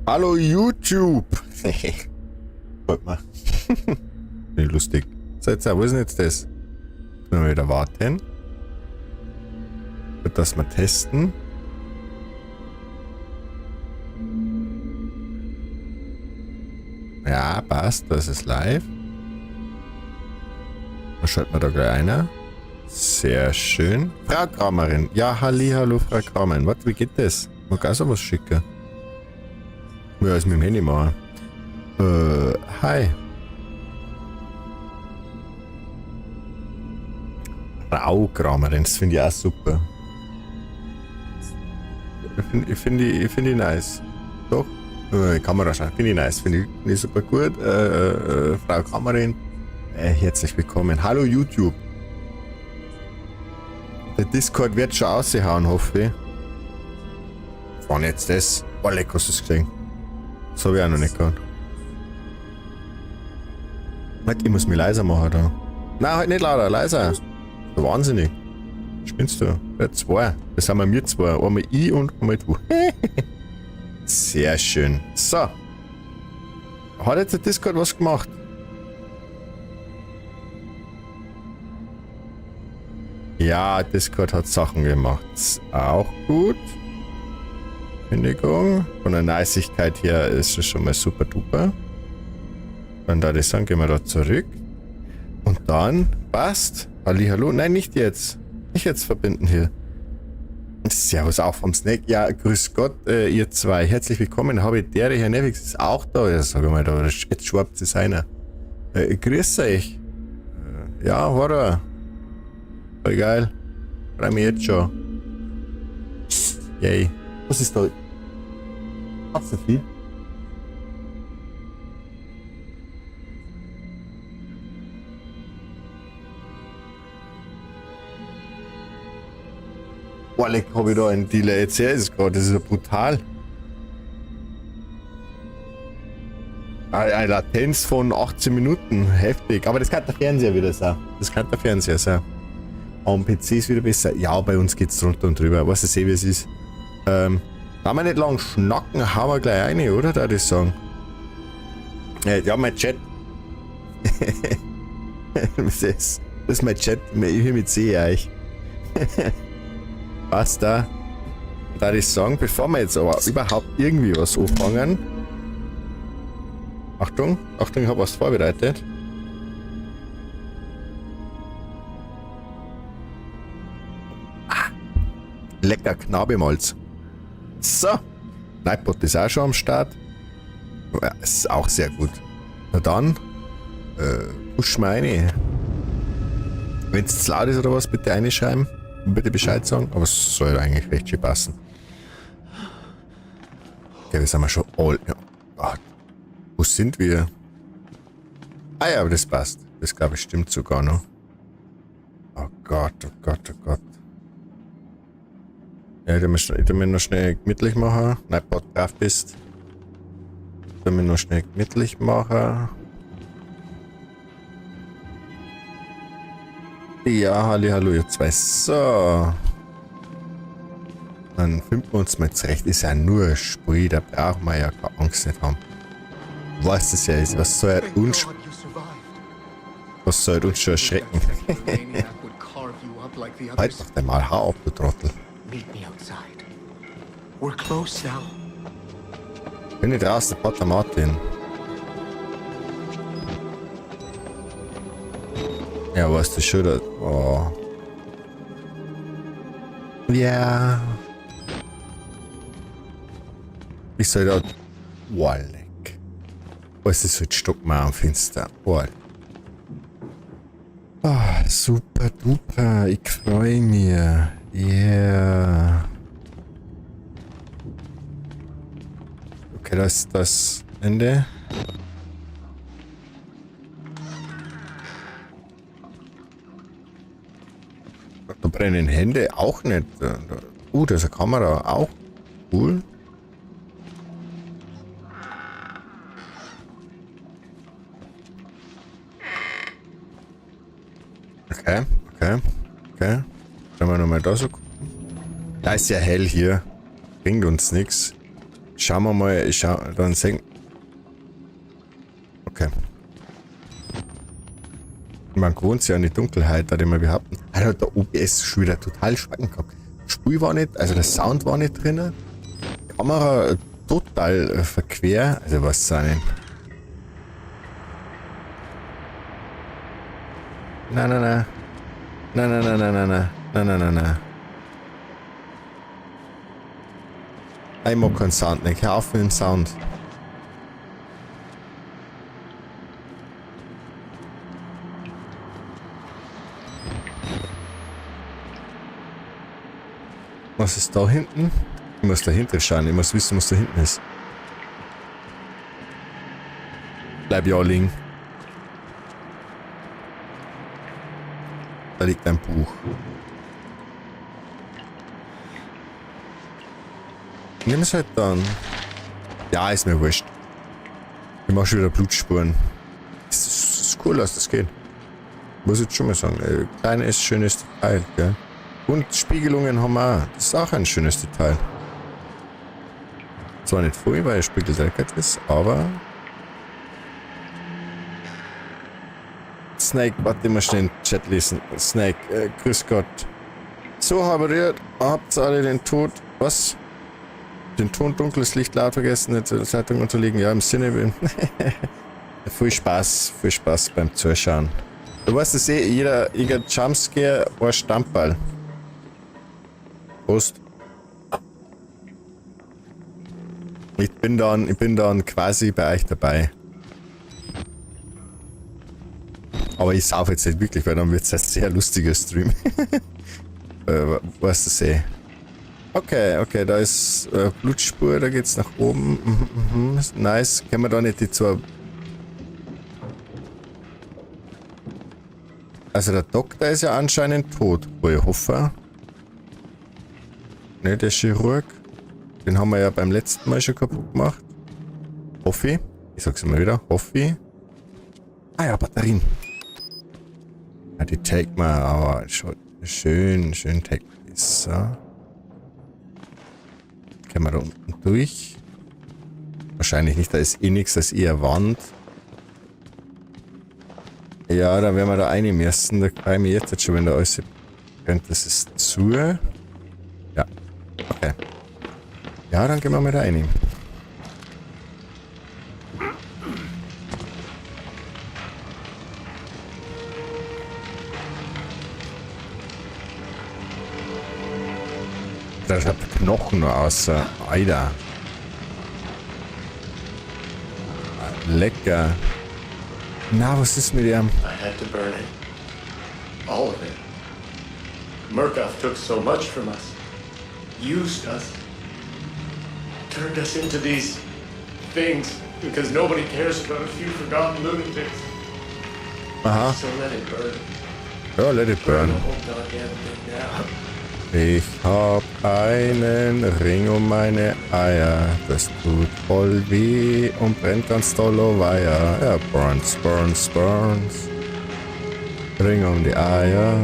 Hallo YouTube! Wollt mal. Finde ich lustig. So, jetzt, wo ist denn jetzt das? Müssen wir wieder warten. Wird das mal testen. Ja, passt, das ist live. Da schalten wir da gleich einer. Sehr schön. Frau Kramerin. Ja, halli, hallo, Frau Kramerin. Warte, wie geht das? Man kann sowas schicken. Ja, ist mit dem Handy machen. Hi. Frau Kramerin, das finde ich auch super. Ich find die nice. Doch. Kamera schauen. Finde ich nice. Finde ich super gut. Frau Kramerin, herzlich willkommen. Hallo YouTube. Der Discord wird schon ausgehauen, hoffe ich. Wann jetzt das? Oh, leck, hast du das gesehen? Das habe ich auch noch nicht gehabt. Warte, ich muss mich leiser machen da. Nein, halt nicht lauter, leiser. Wahnsinnig. Spinnst du? Ja, zwei. Das sind wir zwei. Einmal ich und einmal du. Sehr schön. So. Hat jetzt der Discord was gemacht? Ja, Discord hat Sachen gemacht. Ist auch gut. Kündigung. Von der Niceigkeit her ist es schon mal super duper. Dann da ich sagen, gehen wir da zurück. Und dann passt. Hallihallo. Nein, nicht jetzt. Nicht jetzt verbinden hier. Servus auch vom Snack. Ja, grüß Gott, ihr zwei. Herzlich willkommen. Habe ich der Herr Nevix ist auch da. Ja, sag mal, da, jetzt schwappt es einer. Grüß euch. Ja, Horror. Voll geil. Freu mich jetzt schon. Yay. Was ist da? Katzenvieh? Boah, leck, hab ich da einen Dealer. Jetzt her ist gerade. Das ist ja brutal. Eine Latenz von 18 Minuten. Heftig. Aber das kann der Fernseher wieder sein. Das kann der Fernseher sein. Am PC ist wieder besser. Ja, bei uns geht's drunter und drüber. Weißt du, wie es ist. Da wir nicht lang schnacken, hauen wir gleich rein, oder? Da ich sagen. Ja, mein Chat. Das ist mein Chat. Hiermit sehe ich euch. Passt da. Da ich sagen, bevor wir jetzt aber überhaupt irgendwie was anfangen. Achtung, Achtung, ich habe was vorbereitet. Ah, lecker Knabemalz. So, Nightbot ist auch schon am Start. Ja, ist auch sehr gut. Na dann, push mal rein. Wenn es zu laut ist oder was, bitte reinschreiben. Bitte Bescheid sagen, aber es soll eigentlich recht schön passen. Okay, wir sind wir schon all. Ja. Oh, wo sind wir? Ah ja, aber das passt. Das glaube ich stimmt sogar noch. Oh Gott, oh Gott, oh Gott. Ja, ich tu mir noch schnell gemütlich machen. Nein, Bot drauf bist. Ich tu mir noch schnell gemütlich machen. Ja, halli, hallo, ihr zwei. So. Dann finden wir uns mal zurecht. Ist ja nur ein Spiel, da brauchen wir ja keine Angst nicht haben. Was das ja ist, was soll uns, was soll uns schon erschrecken? Halt doch einmal, hau ab, du Trottel. Bin ich draußen, Pater Martin. Ja, weißt du schon, da, oh. Ja. Ich soll da. Oh, leck. Was ist heute Stockmeier am Fenster? Oh. Ah, super duper. Ich freue mich. Yeah. Okay, das ist das Ende. Da brennen Hände auch nicht. Da ist eine Kamera. Auch cool. Okay, okay, okay. Sollen wir nochmal da so gucken? Da ist ja hell hier. Bringt uns nix. Schauen wir mal, dann sehen. Okay. Man gewohnt sich an die Dunkelheit, da ich mal behaupten. Alter, der OBS schon wieder total schwacken gehabt. Spiel war nicht, also der Sound war nicht drin. Kamera total verquer. Also was auch nicht. Nein, nein, nein. Nein, nein, nein, nein, nein, nein. Nein, nein, nein, nein. Ich mag keinen Sound nicht. Hör auf mit dem Sound. Was ist da hinten? Ich muss dahinter schauen. Ich muss wissen, was da hinten ist. Bleib ja liegen. Da liegt ein Buch. Nimm es halt dann. Ja, ist mir wurscht. Ich mach schon wieder Blutspuren. Es ist cool, dass das geht. Muss ich jetzt schon mal sagen. Kleines, schönes Detail, gell? Und Spiegelungen haben wir auch. Das ist auch ein schönes Detail. Zwar nicht voll, weil Spiegel dreckig ist, aber... Snake, warte mal schnell den Chat lesen. Snake, grüß Gott. So haberiert, habt alle den Tod... Was? Den Ton, dunkles Licht laut vergessen, die Zeitung unterlegen. Ja, im Sinne... Viel Spaß, viel Spaß beim Zuschauen. Du weißt es eh, jeder Jumpscare war Stammball. Prost. Ich bin dann quasi bei euch dabei. Aber ich sauf jetzt nicht wirklich, weil dann wird's ein sehr lustiger Stream. Weißt du eh. Okay, okay, da ist Blutspur, da geht's nach oben. Mhm, mhm, nice. Können wir da nicht die zwei... Also der Doktor ist ja anscheinend tot. Wo ich hoffe. Ne, der Chirurg. Den haben wir ja beim letzten Mal schon kaputt gemacht. Hoffi. Ich sag's immer wieder. Hoffi. Ah ja, Batterien. Ja, die take mal, aber schon schön, schön take. So. Können wir da unten durch? Wahrscheinlich nicht, da ist eh nichts, da ist eher Wand. Ja, da werden wir da rein müssen. Da kann ich mich jetzt schon, wenn da alles brennt, das ist zu. Ja. Okay. Ja, dann gehen wir mal da rein. Da schaut der Knochen nur aus. Alter. Lecker. Na, was ist mit ihm? I had to burn it. All of it. Murkoff took so much from us. Used us. Turned us into these things because nobody cares about a few forgotten lunatics. Aha. So let it burn. Ja, let it burn. Burn the whole goddamn thing down. Ich hab einen Ring um meine Eier. Das tut voll weh und brennt ganz doll, oh weia. Ja, burns, burns, burns. Ring um die Eier.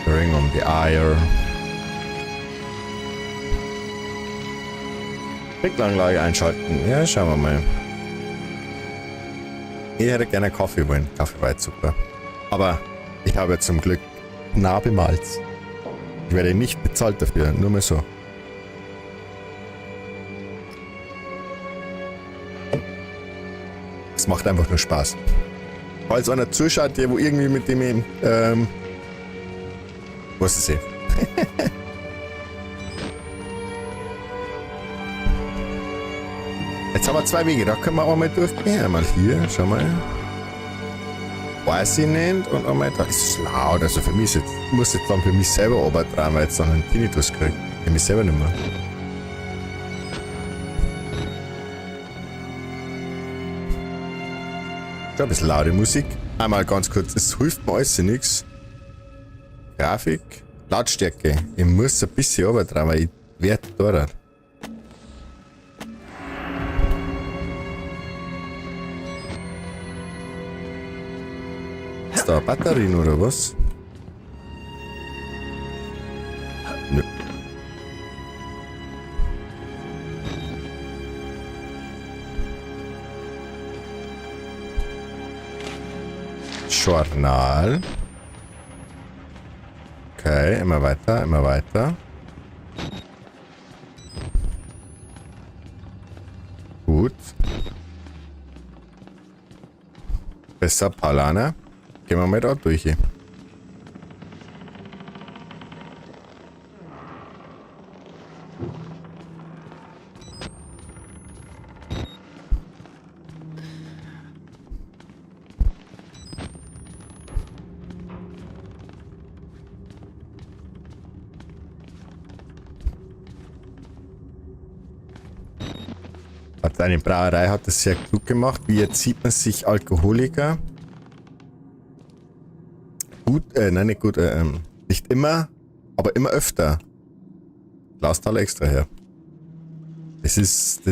Ring um die Eier. Pickelanlage einschalten. Ja, schauen wir mal. Ich hätte gerne Kaffee wollen. Kaffee war jetzt super. Aber ich habe zum Glück Knabe Malz. Ich werde nicht bezahlt dafür, nur mal so. Es macht einfach nur Spaß. Falls einer zuschaut, der wo irgendwie mit dem, was ist eh. Jetzt haben wir zwei Wege, da können wir auch mal durchgehen. Einmal hier, schau mal. Weiß ich nicht. Und einmal da. Es ist laut, also für mich ist jetzt, ich muss jetzt dann für mich selber runtertragen, weil ich jetzt dann einen Tinnitus kriege. Ich mich selber nicht mehr. Schon ein bisschen laute Musik. Einmal ganz kurz, es hilft mir alles nichts. Grafik, Lautstärke. Ich muss ein bisschen runtertragen, weil ich werd da. Ist da Batterien oder was? Nö. Journal. Okay, immer weiter, immer weiter. Gut. Besser Palana. Gehen wir mal da durch. Eine Brauerei hat das sehr klug gemacht. Wie erzieht man sich Alkoholiker? Gut, nein, nicht gut, nicht immer, aber immer öfter. Glastaler extra her. Das ist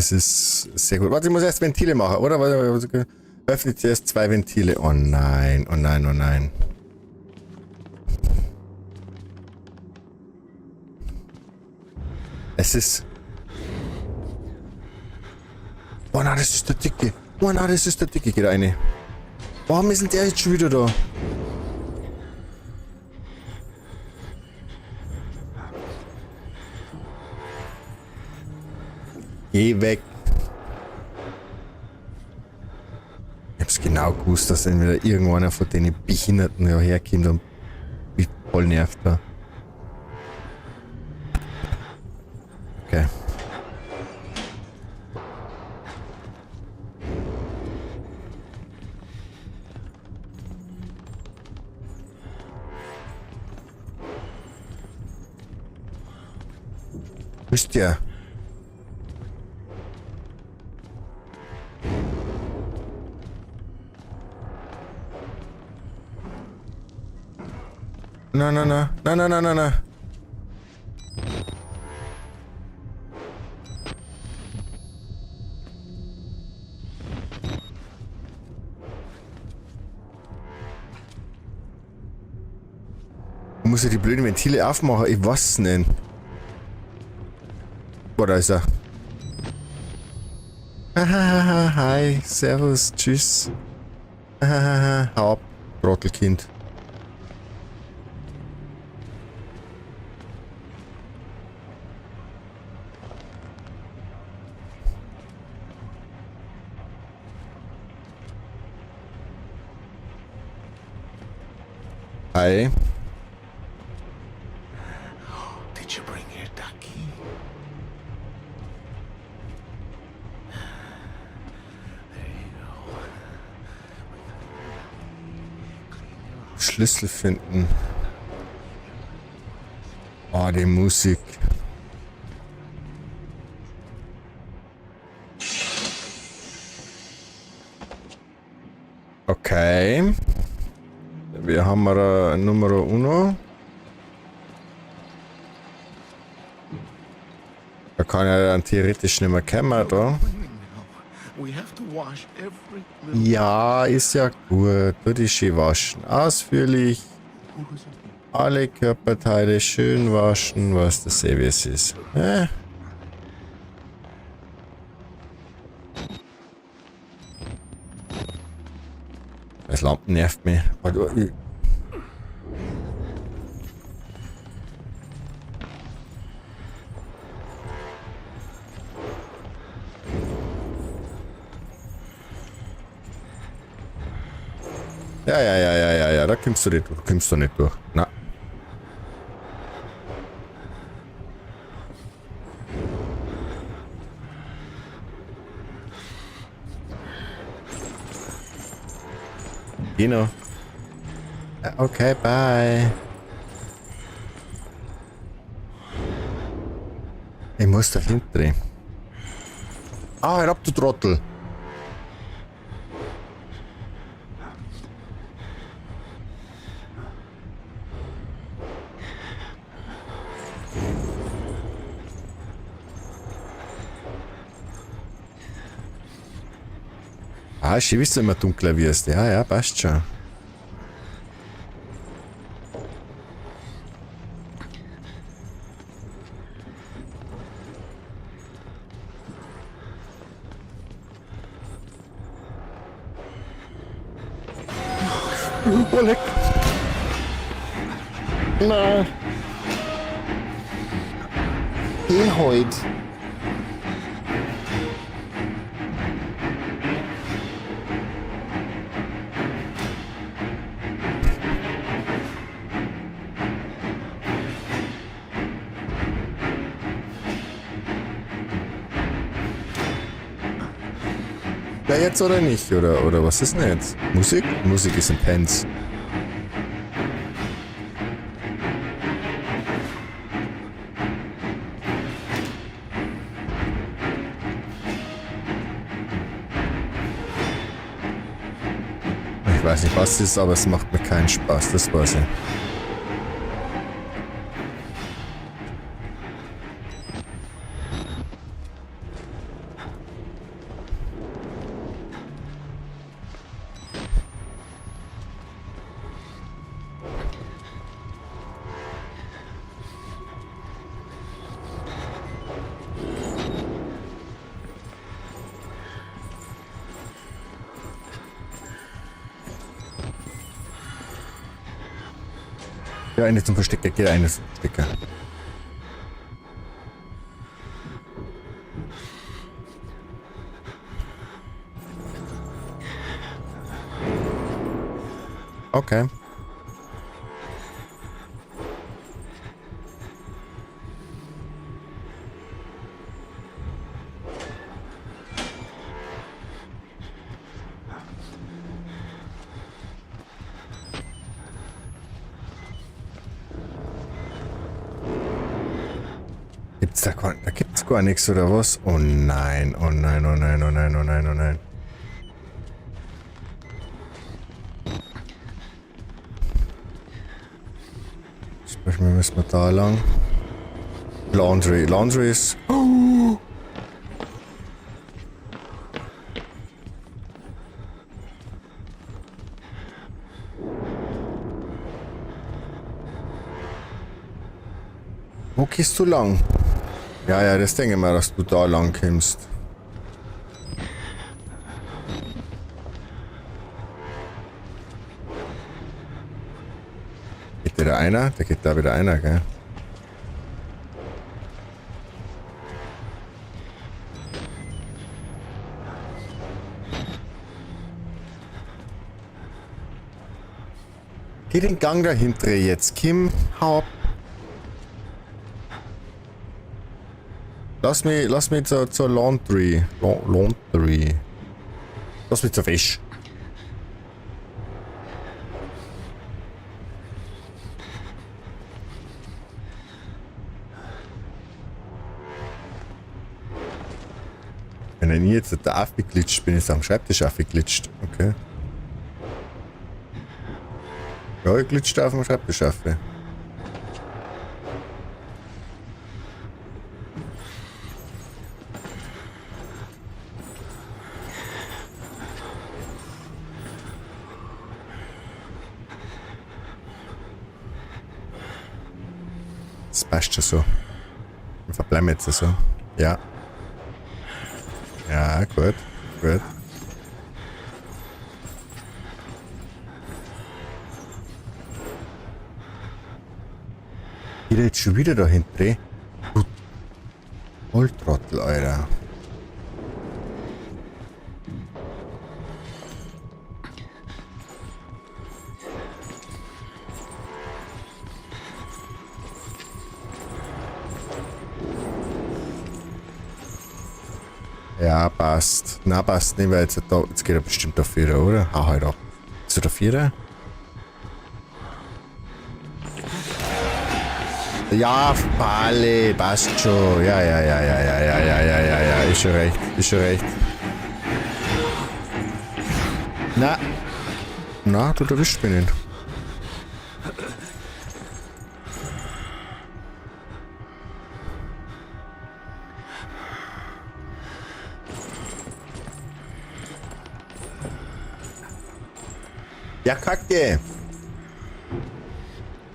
sehr gut. Warte, ich muss erst Ventile machen, oder? Warte, warte, warte. Öffnet zuerst 2 Ventile. Oh nein, oh nein, oh nein. Es ist... Oh nein, das ist der Dicke. Oh nein, das ist der Dicke. Geht rein. Warum ist denn der jetzt schon wieder da? Geh weg. Ich hab's genau gewusst, dass dann wieder irgendeiner von den Behinderten da herkommt und mich voll nervt da. Okay. Wisst ihr? Na, na, na, na, na, na, na, na. Ich muss ja die blöden Ventile aufmachen, ich weiß nicht. Boah, da ist er. Hahaha, hi, servus, tschüss. Hahaha, hau ab, Trottelkind. Hi. Did you bring your ducky? There you go. Schlüssel finden. Oh, die Musik. Okay. Wir haben mal Nummer uno. Da kann er dann theoretisch nicht mehr kommen, da. Ja, ist ja gut. Tu die schön waschen. Ausführlich. Alle Körperteile schön waschen, was das eh wie es ist. Das Lampen nervt mich. Ja, ja, ja, ja, ja, ja, da kommst du nicht durch. Du kommst da nicht durch. Na. Genau. Okay, bye. Ich muss da hinten drehen. Ah, hör ab, du Trottel. Ah, schön, wie du immer dunkler wirst. Ja, ja, passt schon. Oh, leck. Na. Geh heut. Ja, jetzt oder nicht? Oder was ist denn jetzt? Musik? Musik ist intens. Ich weiß nicht, was es ist, aber es macht mir keinen Spaß, das weiß ich. Ja, eine zum Verstecker, geht eine zum Verstecker. Okay. Gibt's da gar, da gibt's gar nichts oder was? Oh nein, oh nein, oh nein, oh nein, oh nein, oh nein. Zum Beispiel müssen wir da lang. Laundry, Laundry ist... Oh. Wo gehst du lang? Ja, ja, das denke ich mal, dass du da lang kommst. Geht da einer? Da geht da wieder einer, gell? Geh den Gang dahinter jetzt, Kim. Hau ab. Lass mich zur Laundry. Laundry. Lass mich zur Wäsche. Wenn ich jetzt da aufgeglitscht bin, ist am Schreibtisch aufgeglitscht. Okay. Ja, ich glitscht auf dem Schreibtisch auf. Das passt schon so. Wir verbleiben jetzt so. Ja. Ja, gut. Gut. Geht jetzt schon wieder da hinten? Du Volltrottel, Alter. Ja, passt. Na, passt nicht, weil jetzt, da, jetzt geht er bestimmt der Vierer, oder? Hau halt ab. Ist er der Vierer? Ja, Falle, passt schon. Ja, ja, ja, ja, ja, ja, ja, ja, ja, ja, ist schon recht, ist schon recht. Na. Na, du erwischt mich nicht. Ja, Kacke.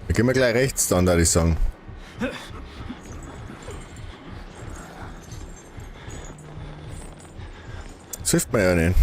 Da gehen wir gleich rechts dann, da ich sagen. Das hilft mir ja nicht.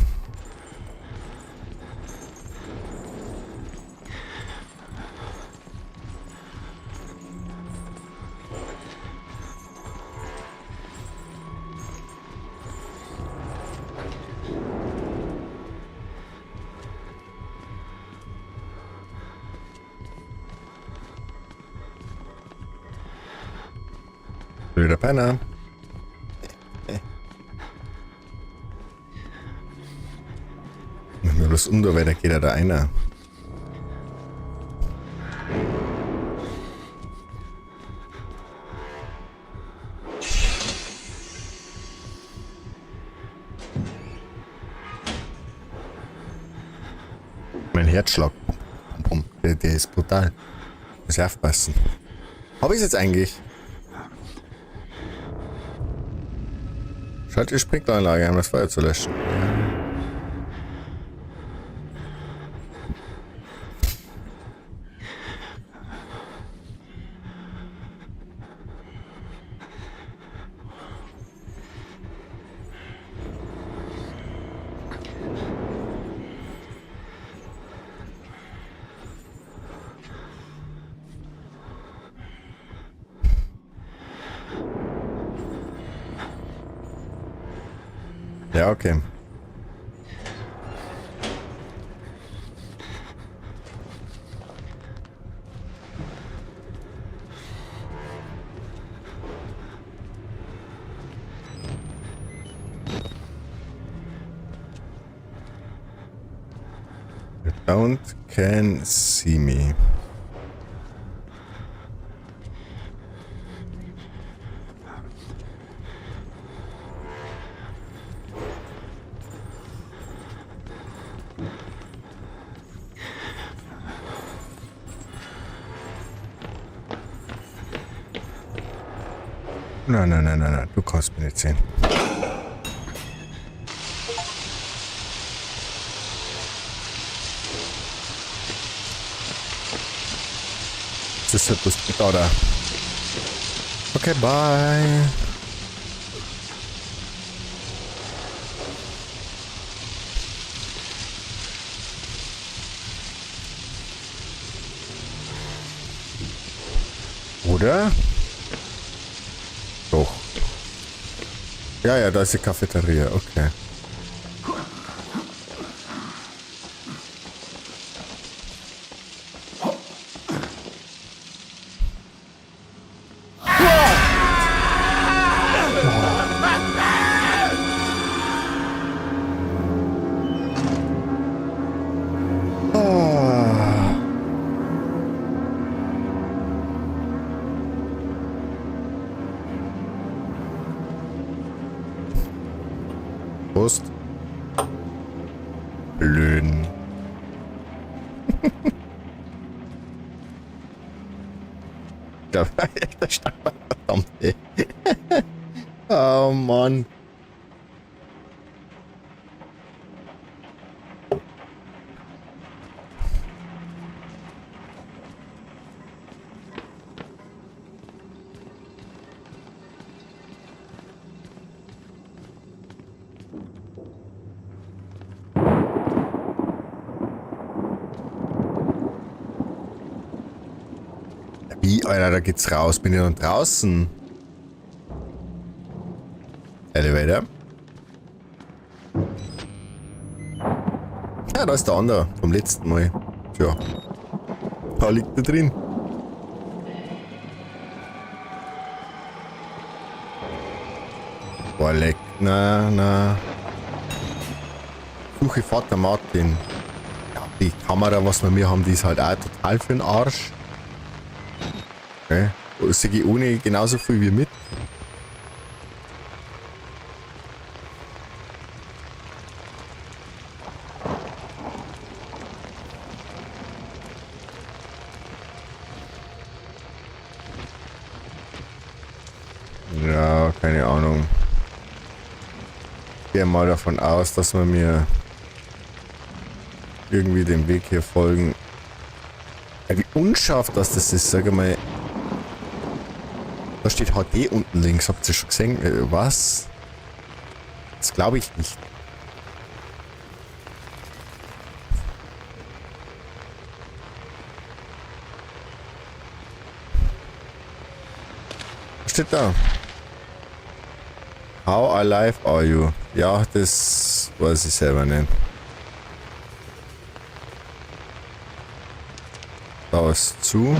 Blöder Penner. Wenn wir bloß um da weiter geht er da einer. Mein Herzschlag. Pum, pum, der ist brutal. Muss ich aufpassen. Hab ich's jetzt eigentlich? Schalte die Sprinkleranlage an, das Feuer zu löschen. Ja, okay. You don't can see me. Nein, nein, nein, nein, nein, du kannst mich nicht sehen. Das ist halt bloß da, da. Okay, bye. Oder? Doch. Ja, ja, da ist die Cafeteria. Okay. Prost. Blöden. Da war echt der Stapel, verdammt, ey. Oh Mann. Wie, Alter, da geht's raus. Bin ich dann draußen? Elevator. Ja, da ist der andere vom letzten Mal. Tja. Da liegt er drin. Boah, leck. Na, na. Suche Vater Martin. Ja, die Kamera, was wir mir haben, die ist halt auch total für den Arsch. Okay. Sehe ich ohne genauso viel wie mit. Ja, keine Ahnung. Ich gehe mal davon aus, dass wir mir irgendwie dem Weg hier folgen. Ja, wie unscharf das ist, sag mal. Da steht HD unten links, habt ihr schon gesehen? Was? Das glaube ich nicht. Was steht da? How alive are you? Ja, das weiß ich selber nicht. Da ist zu.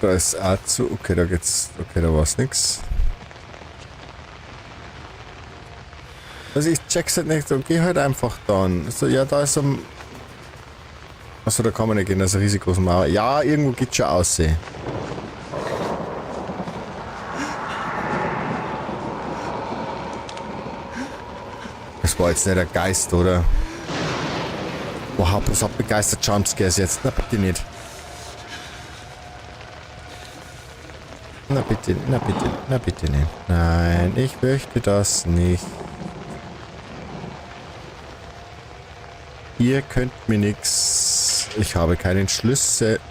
Da ist auch zu. Okay, da geht's. Okay, da war's nix. Also ich check's halt nicht und geh halt einfach dann. So, ja, da ist ein. Achso, da kann man nicht gehen, da ist eine riesengroße Mauer. Ja, irgendwo geht's schon aussehen. Das war jetzt nicht der Geist, oder? Boah, was hat begeistert Jumpscares jetzt? Na bitte nicht. Na bitte, na bitte, na bitte nicht. Nein, ich möchte das nicht. Ihr könnt mir nix. Ich habe keinen Schlüssel.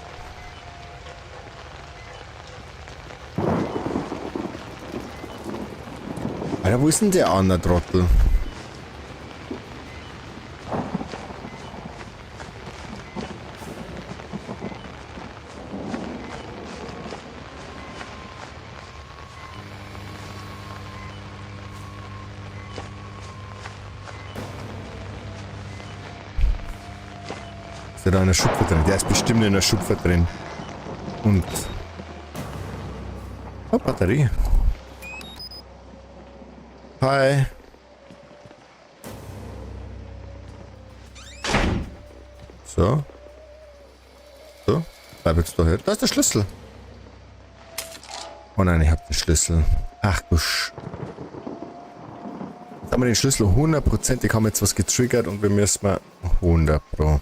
Alter, wo ist denn der andere Trottel? Ist der da in der Schupfe drin? Der ist bestimmt in der Schupfe drin. Und... Oh, Batterie. Hi. So. So. Bleib jetzt doch hier. Da ist der Schlüssel. Oh nein, ich hab den Schlüssel. Ach du Sch... Jetzt haben wir den Schlüssel 100%. Haben jetzt was getriggert und wir müssen mal 100 Pro.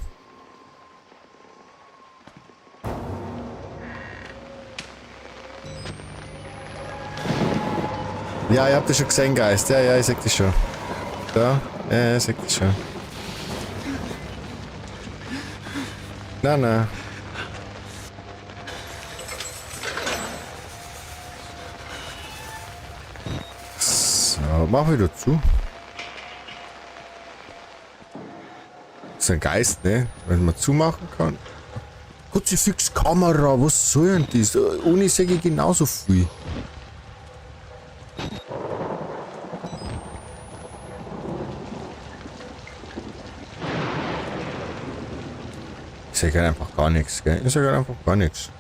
Ja, ihr habt das schon gesehen, Geist. Ja, ja, ich sag das schon. Da. Ja, ich sag das schon. Na, na. So, mach wieder zu. Das ist ein Geist, ne? Wenn man zumachen kann. Kruzifix-Kamera, was soll denn das? Ohne sehe ich genauso viel. Ich sag halt einfach gar nichts, gell? Ich sag halt einfach gar nichts.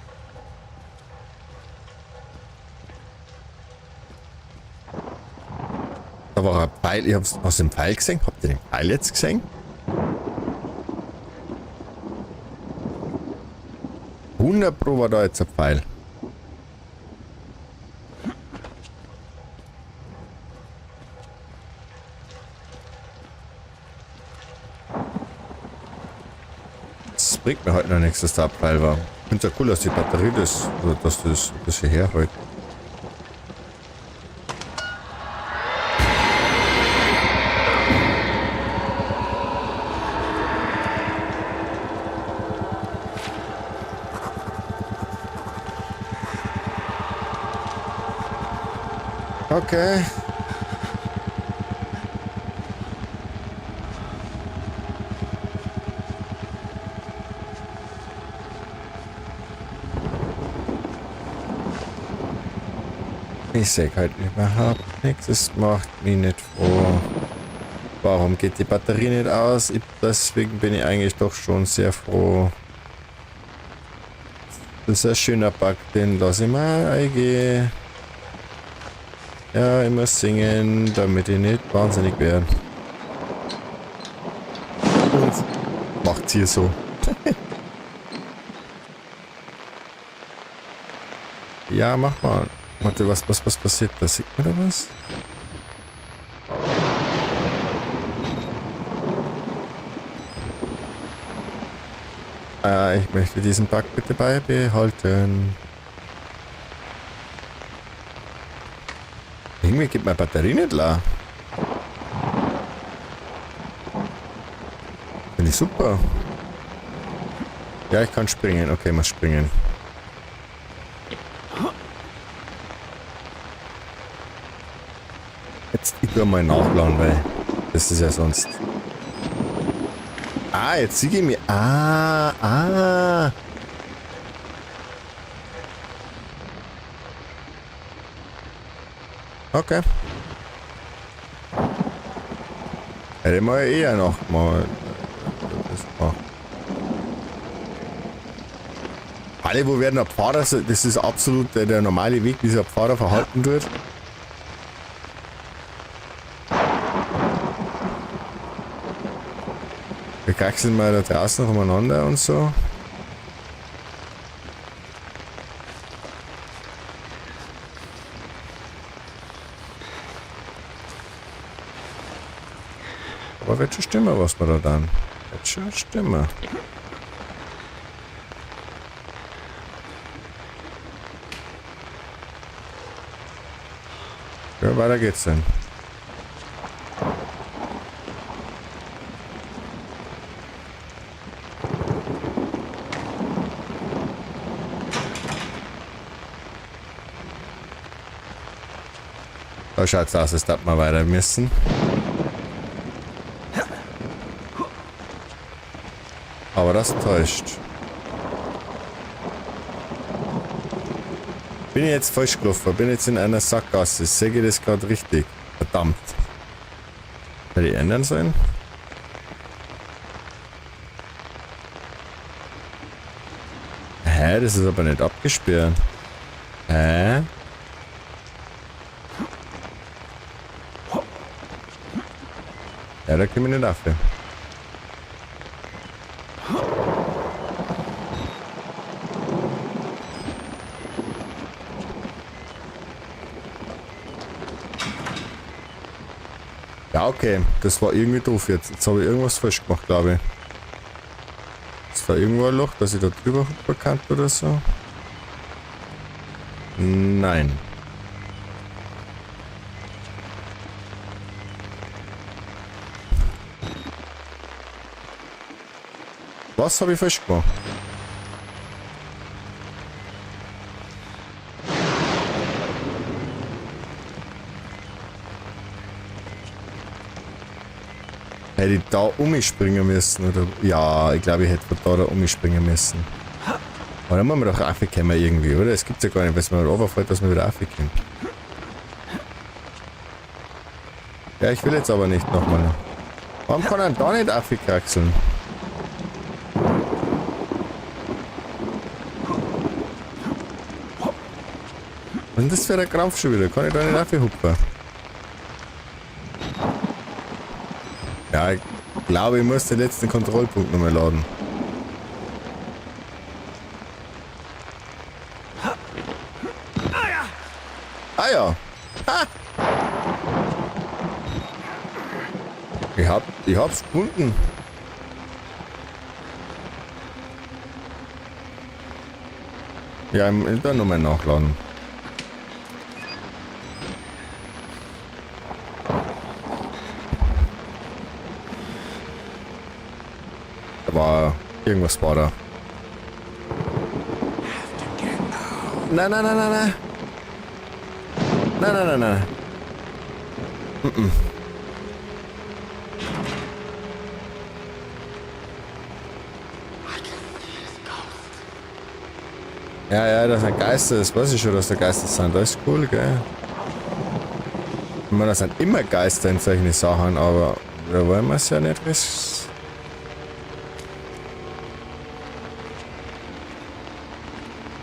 Da war ein Pfeil. Ich hab's aus dem Pfeil gesehen. Habt ihr den Pfeil jetzt gesehen? 100 Pro war da jetzt ein Pfeil. Das bringt mir heute noch nichts, dass da ein Pfeil war. Ich find's ja cool, dass die Batterie das, also dass das ein bisschen herhält. Okay. Ich seh halt überhaupt nichts. Es macht mich nicht froh. Warum geht die Batterie nicht aus? Deswegen bin ich eigentlich doch schon sehr froh. Das ist ein schöner Bug, den lass ich mal eingehen. Ja, immer singen, damit ich nicht wahnsinnig werde. Und macht's hier so. Ja, mach mal. Warte, was passiert? Da sieht man da was? Ich möchte diesen Bug bitte beibehalten. Irgendwie geht meine Batterie nicht leer. Finde ich super. Ja, ich kann springen. Okay, mal springen. Jetzt ich will mal nachladen, weil das ist ja sonst. Ah, jetzt sehe ich mich. Ah, ah. Okay. Hätte man eher noch mal das gemacht. Alle, wo werden der Pfarrer, das ist absolut der normale Weg, wie sich ein Pfarrer verhalten wird. Wir kraxeln mal da draußen noch umeinander und so. Aber wird schon stimmen, was wir da dann. Wird schon stimmen. Ja, weiter geht's denn. Da schaut's aus, als dass wir weiter müssen. Aber das täuscht. Bin ich jetzt falsch gelaufen? Bin jetzt in einer Sackgasse? Sehe ich das gerade richtig? Verdammt. Hätte ich ändern sollen? Hä? Das ist aber nicht abgesperrt. Hä? Ja, da komme ich nicht auf. Ja, okay. Das war irgendwie doof jetzt. Jetzt habe ich irgendwas falsch gemacht, glaube ich. Ist da irgendwo ein Loch, dass ich da drüber hupfen kann oder so? Nein. Was habe ich falsch gemacht? Hätte ich da umspringen müssen, oder? Ja, ich glaube, ich hätte von da umspringen müssen. Aber dann muss man doch raufkommen irgendwie, oder? Es gibt's ja gar nicht, wenn man runterfällt, dass man wieder raufkommt. Ja, ich will jetzt aber nicht nochmal. Warum kann er da nicht raufkraxeln? Was ist denn das für ein Krampf schon wieder? Kann ich da nicht raufhupfen? Ja, ich glaube, ich muss den letzten Kontrollpunkt nochmal laden. Ah ja. Ha! Ich hab's gefunden. Ja, ich will nochmal nachladen. Aber irgendwas war da. Nein, nein, nein, nein, nein. Nein, nein, nein, nein. Mm-mm. Ja, ja, das sind Geister, das weiß ich schon, dass da Geister sind. Das ist cool, gell? Ich meine, das sind immer Geister in solchen Sachen, aber da wollen wir es ja nicht wissen.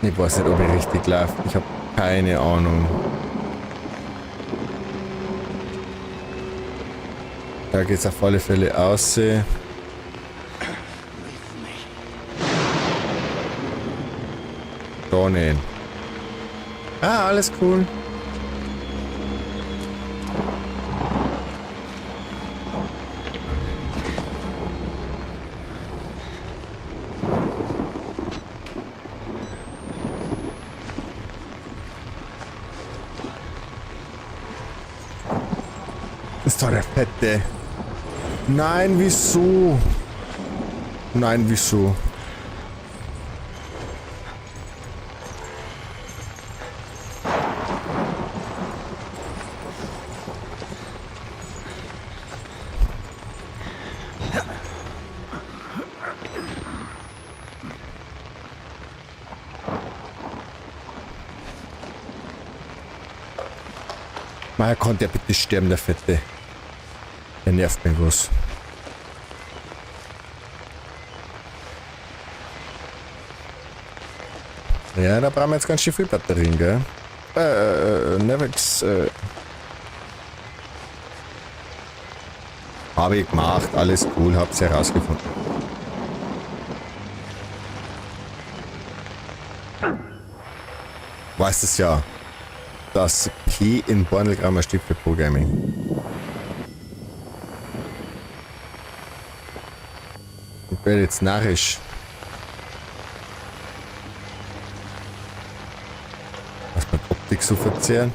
Ich weiß nicht, ob ich richtig laufe. Ich hab keine Ahnung. Da geht's auf alle Fälle aus. Da nicht. Ah, alles cool. Ist doch der Fette. Nein, wieso? Nein, wieso? Meier, konnte ja bitte sterben, der Fette. Der nervt mich was. Ja, da brauchen wir jetzt ganz schön viel Batterien, gell? Nevex, Habe ich gemacht, alles cool, hab's herausgefunden. Weißt es ja, das P in Bornelgrammer steht für Pro Gaming. Ich werde jetzt narrisch. Was mit Optik so verzehren?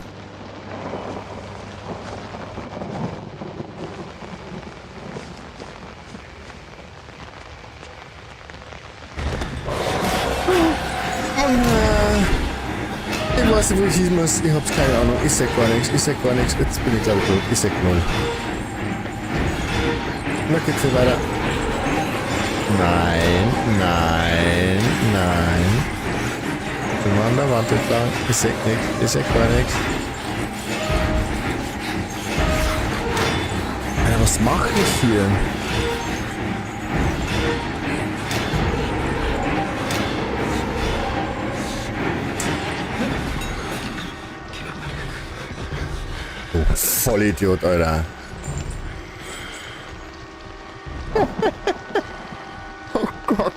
Ich weiß nicht, wo ich hin muss. Ich hab's keine Ahnung. Ich sag gar nichts. Ich sag gar nichts. Jetzt bin ich glaube ich tot. Ich sag null. Na, geht's hier weiter. Nein, nein, nein. Wir waren der Wand entlang. Ich seh nichts. Ich seh gar nichts. Alter, was mache ich hier? Oh, Vollidiot, Alter. Oh Gott.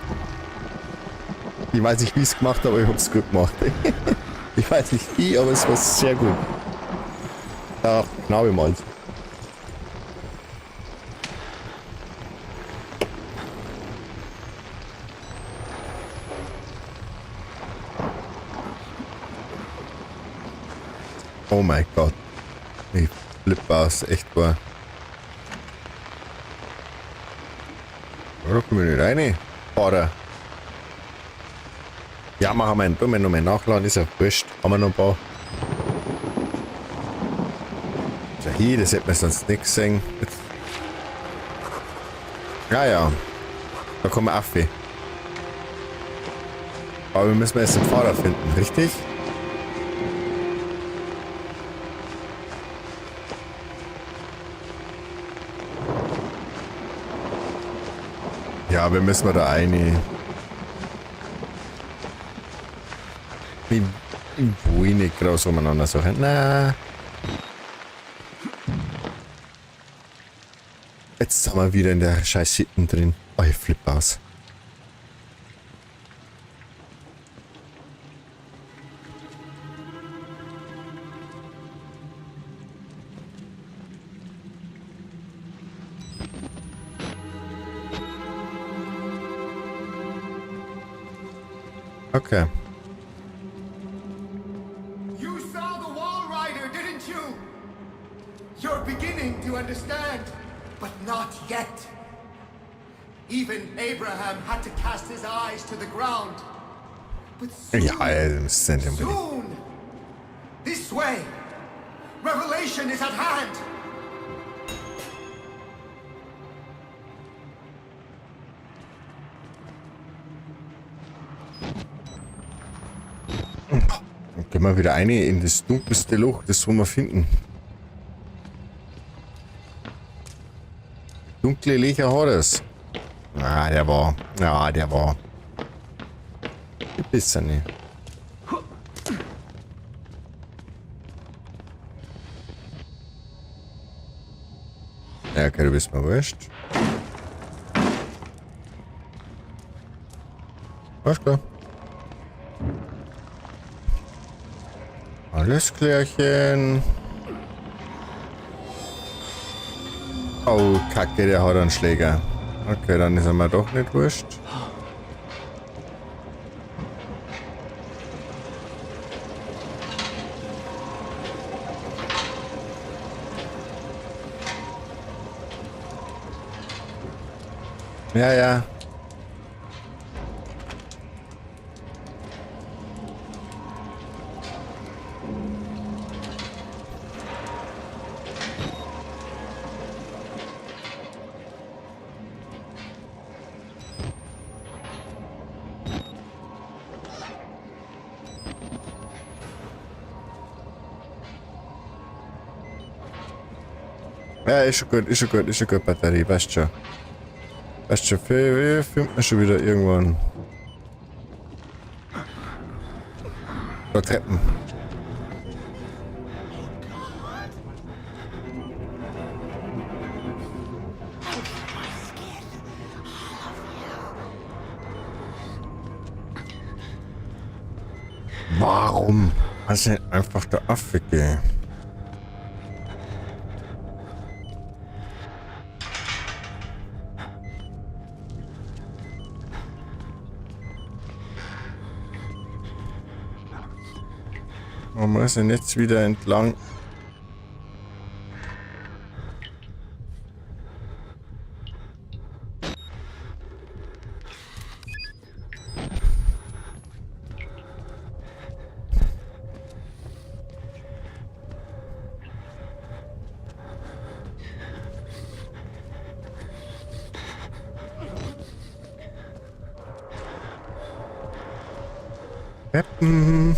Ich weiß nicht, wie ich es gemacht habe, aber ich hab's gut gemacht. Ich weiß nicht wie, aber es war sehr gut. Ach, Knabe mal. Oh mein Gott. Ich flippe aus, echt wahr. Da kommen wir nicht rein. Fahrer. Ja, machen wir einen. Tun wir nochmal nachladen, ist ja wurscht. Haben wir noch ein paar. Ja, hier, das hätte man sonst nicht gesehen. Jetzt. Ja, ja. Da kommen wir auf. Aber wir müssen erst den Fahrer finden, richtig? Ja, wir müssen da eine. Ich will nicht groß umeinander suchen. Na. Jetzt sind wir wieder in der scheiß Sitten drin. Oh, ich flippe aus. Okay. You saw the Walrider, didn't you? You're beginning to understand, but not yet. Even Abraham had to cast his eyes to the ground. But soon, Ja, das ist nicht unbedingt. soon, this way, revelation is at hand. Dann gehen wir wieder rein in das dunkelste Loch, das wollen wir finden. Dunkle Löcher hat es. Ah, der war. Ja, der war. Ein bisschen nicht. Ja, okay, du bist mir wurscht. Alles klar. Alles klärchen. Oh, Kacke, der hat einen Schläger. Okay, dann ist er mir doch nicht wurscht. Ja, ja. Ja, ist schon gut, ist schon gut, ist schon gut, Batterie, passt schon. Passt schon, wir finden schon wieder irgendwann. Da Treppen. Warum hast du einfach der Affe gehen? Man muss denn jetzt wieder entlang. Treppen.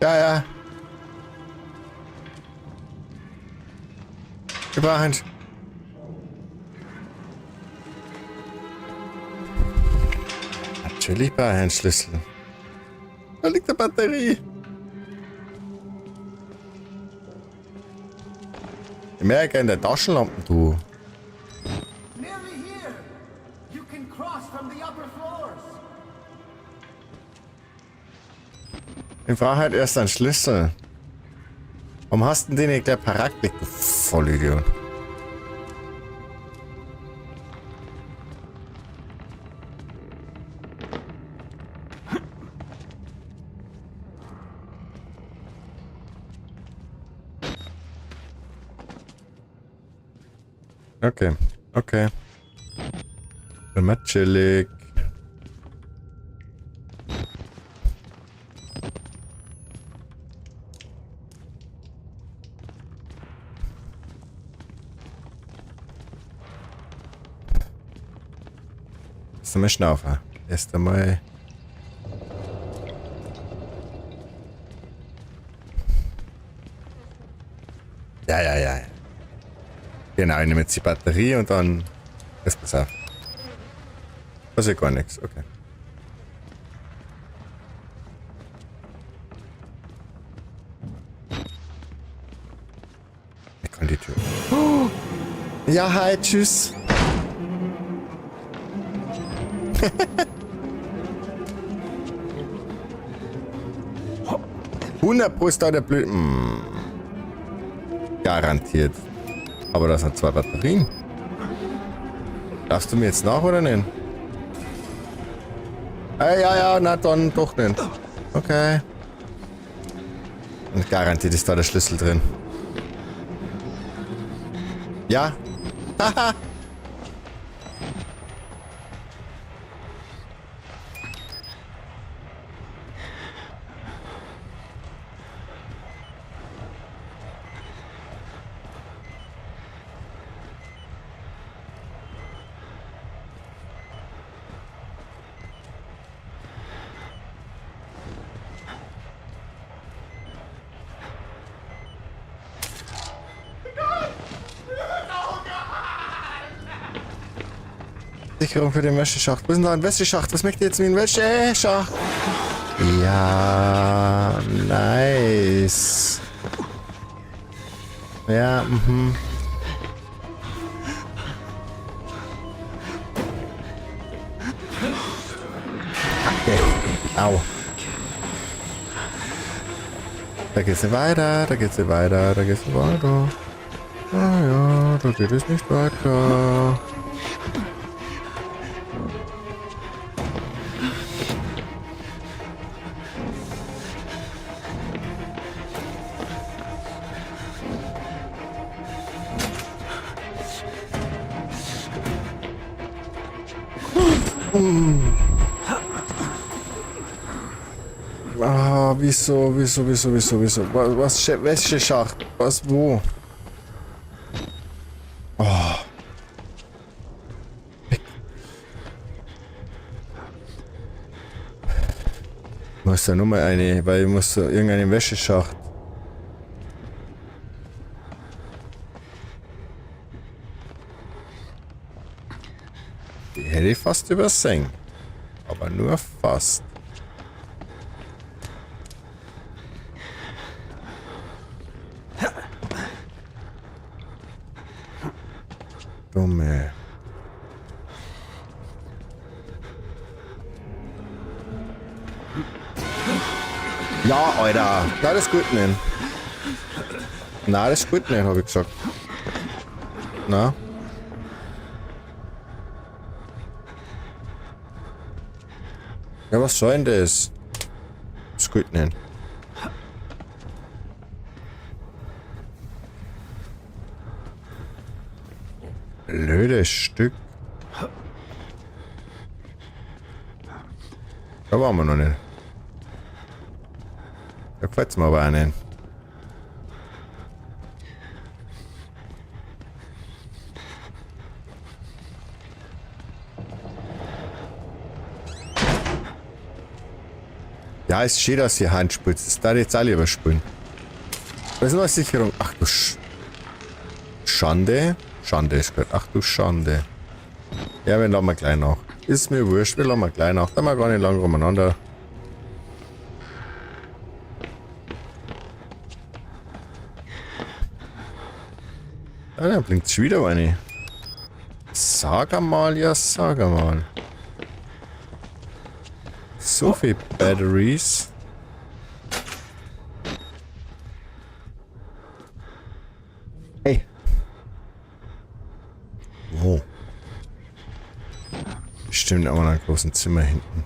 Ja, ja. Wir brauchen. Natürlich brauche ich einen Schlüssel. Da liegt die Batterie. Ich merke in der Taschenlampe, du. Nearly here. You can cross from the upper floors. Ich brauche halt erst einen Schlüssel. Warum hast du denn den nicht gleich parat gelegt, du Vollidiot? Okay, okay. Bin mal chillig. Erst einmal schnaufen. Erst einmal. Ja, ja, ja. Genau, ich nehme jetzt die Batterie und dann ist pass auf. Passiert gar nichts, okay. Ich kann die Tür. Oh. Ja, hi, tschüss. 100 ist da der Blöd. Garantiert. Aber das sind zwei Batterien. Darfst du mir jetzt nach oder nicht? Ja, ja, na dann doch nicht. Okay. Und garantiert ist da der Schlüssel drin. Ja. Haha. Sicherung für den Wäscheschacht. Wo ist denn da ein Wäscheschacht? Was möchte jetzt mit dem Wäscheschacht? Ja, nice. Ja, mhm. Okay. Au. Da geht's nicht weiter, da geht's nicht weiter, da geht's nicht weiter. Ah ja, da geht es nicht weiter. Ah, wieso, wieso, wieso, wieso, wieso? Was, welche Schacht? Was, wo? Oh. Ich muss da nur mal eine, weil ich muss da irgendeine Wäscheschacht. Die hätte ich fast übersehen. Aber nur fast. Dumme. Ja, Alter. Na, das ist gut nicht. Na, das ist gut nicht, habe ich gesagt. Na? Ja, was soll denn das? Das ist gut nicht. Blödes Stück. Da waren wir noch nicht. Da gefällt's mir aber auch nicht. Ja, ist schön, dass ihr Hand spielt. Das darf ich jetzt auch lieber spielen. Was ist noch eine Sicherung? Ach du Schande. Schande ist gut. Ach du Schande. Ja, wir laden wir gleich nach. Ist mir wurscht, wir laden wir gleich nach. Da haben wir gar nicht lang rumeinander. Ah, da blinkt schon wieder eine. Sag einmal, ja, sag einmal. So viel Batteries. Hey. Wo? Bestimmt auch in einem großen Zimmer hinten.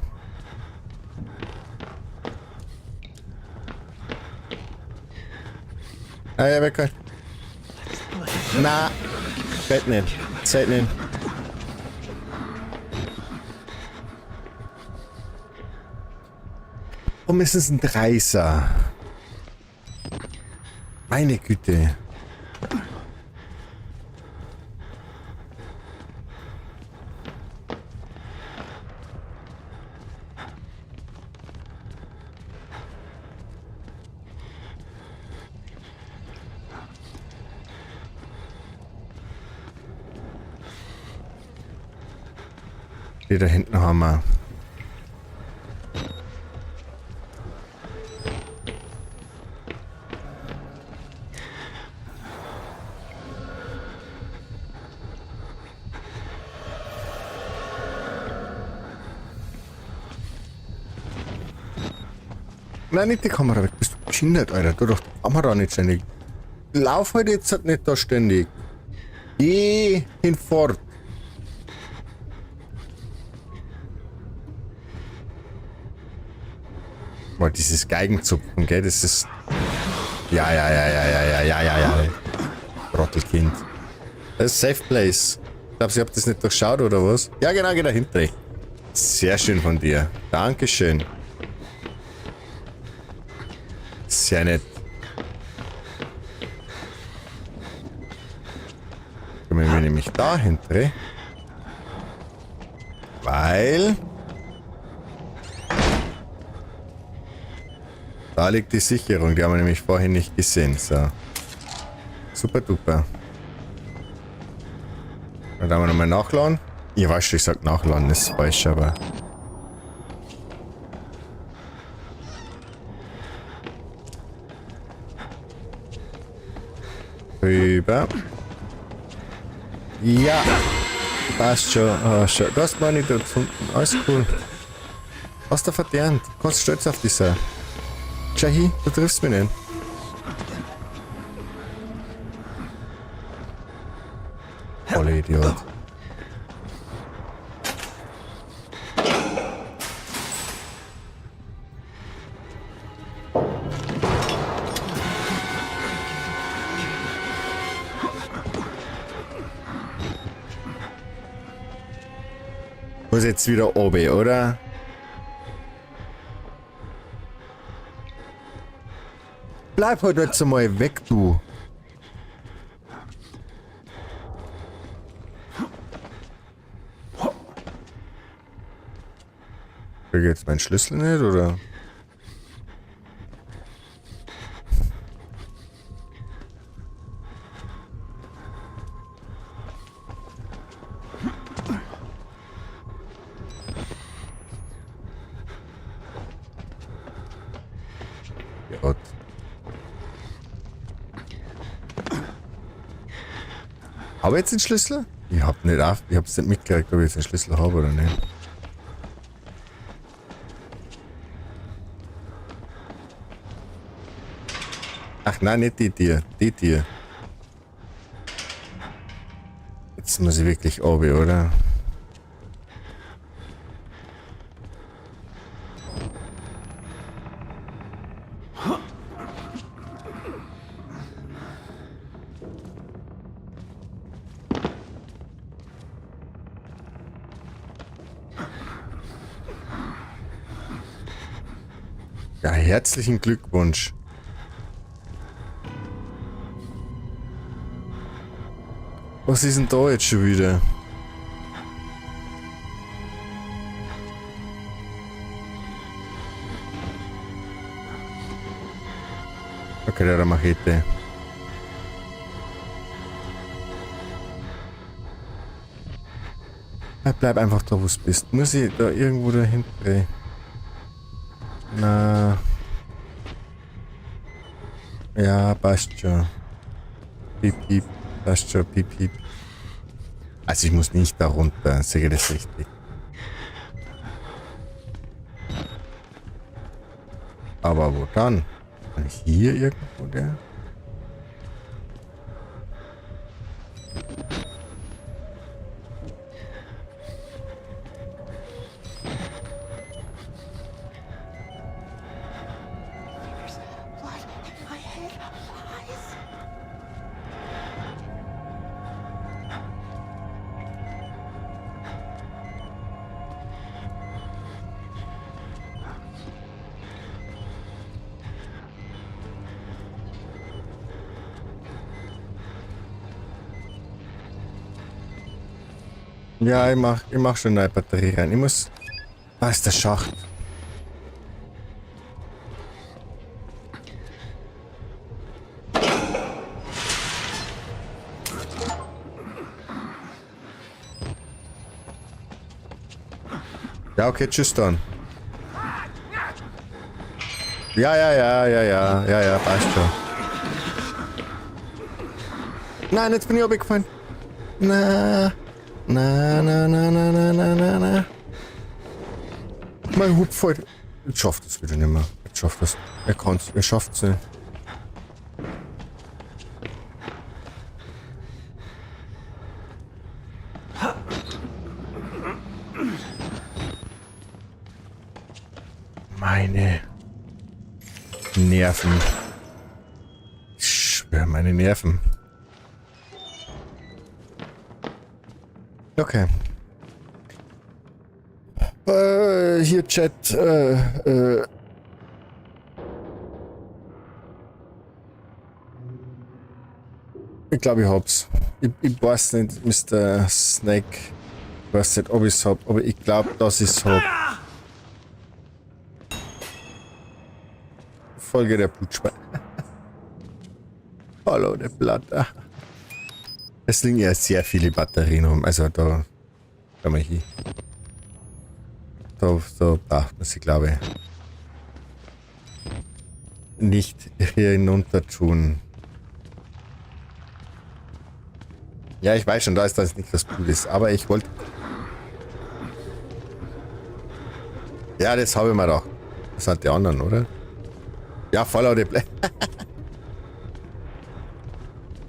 Ah ja, weg. Na, Bett nicht. Zelt nicht. Warum ist es ein Dreißer? Meine Güte. Die da hinten haben wir. Nein, nicht die Kamera weg. Bist du behindert, Alter? Du doch die Kamera nicht ständig. Lauf halt jetzt halt nicht da ständig. Geh hinfort. Boah, dieses Geigenzupfen, gell, das ist... Ja, ja, ja, ja, ja, ja, ja, ja, ja. Trottelkind. Das ist Safe Place. Ich glaube, ich hab das nicht durchschaut, oder was? Ja, genau, geh dahinter. Sehr schön von dir. Dankeschön. Sehr nett. Kommen wir nämlich da hinter. Weil... Da liegt die Sicherung, die haben wir nämlich vorhin nicht gesehen. So. Super duper. Dann haben wir nochmal nachladen. Ich weiß schon, ich sag nachladen, das ist falsch, aber... Rüber. Ja. Passt schon. Oh, schon. Du hast meine nicht gefunden. Alles cool. Hast du verdient. Du kannst stolz auf dich sein. Schau hin, du triffst mich nicht. Voller Idiot. Muss jetzt wieder oben, oder? Bleib halt jetzt einmal weg, du. Krieg ich jetzt meinen Schlüssel nicht, oder? Gott. Habe ich jetzt den Schlüssel? Ich hab nicht auf, ich hab's nicht mitgekriegt, ob ich jetzt den Schlüssel habe oder nicht. Ach nein, nicht die Tier, die Tier. Jetzt muss ich wirklich runter, oder? Ja, herzlichen Glückwunsch. Was ist denn da jetzt schon wieder? Okay, der hat eine Machete. Ja, bleib einfach da, wo du bist. Muss ich da irgendwo dahinter? Na. Ja, passt schon. Piep, piep. Passt schon, piep, piep. Also ich muss nicht da runter, sehe ich das richtig. Aber wo dann? Kann ich hier irgendwo der? There's blood in my head. Eyes. Ja, ich mach schon eine neue Batterie rein. Ich muss... Da ist der Schacht. Ja, okay, tschüss dann. Ja, ja, ja, ja, ja, ja, ja, passt schon. Nein, jetzt bin ich runtergefallen. Na. Na, na, na, na, na, na, na, na. Mein Hut voll. Jetzt schafft es wieder nicht mehr. Jetzt schafft es. Er kann's. Er schafft's nicht. Meine Nerven. Ich schwör, meine Nerven. Okay. Hier Chat. Ich glaube, ich hab's. Ich weiß nicht, Mr. Snake. Ich weiß nicht, ob ich's hab, aber ich glaub, dass ich's hab. Folge der Blutspur. Follow the blood. Es liegen ja sehr viele Batterien rum. Also da kann man hier. Da braucht man sich, glaube ich, nicht hier hinunter tun. Ja, ich weiß schon, da ist das nicht das Blut ist, aber ich wollte... Ja, das habe ich mir doch. Das sind die anderen, oder? Ja, Follow the Blood.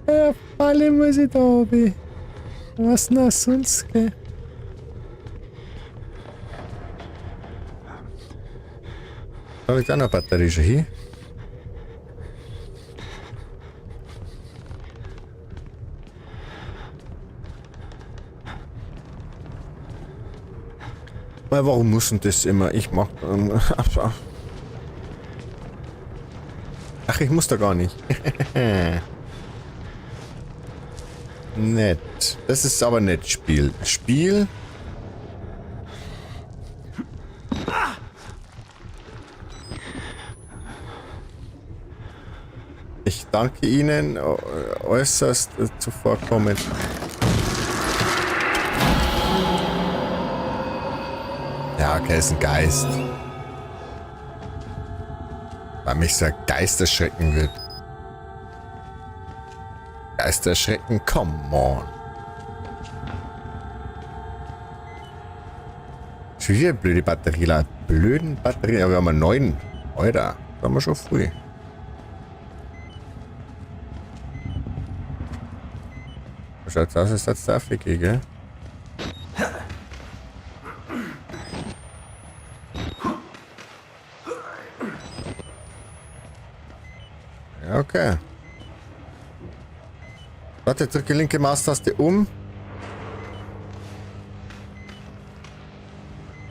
Ja, alle muss ich da oben. Was denn sonst, gell? Da liegt auch noch eine Batterie schon hier. Weil warum muss denn das immer? Ich mag... Ach, ich muss da gar nicht. Nett. Das ist aber nett, Spiel. Spiel. Ich danke Ihnen äußerst zuvorkommend. Ja, okay, ist ein Geist. Weil mich so ein Geist erschrecken wird. Geisterschrecken, come on. Schon wieder blöde Batterie, blöden Batterien, aber wir haben einen neuen. Alter, da haben wir schon früh. Schaut's aus, als das darf ich, gell? Ja, okay. Warte, drücke linke Maustaste um.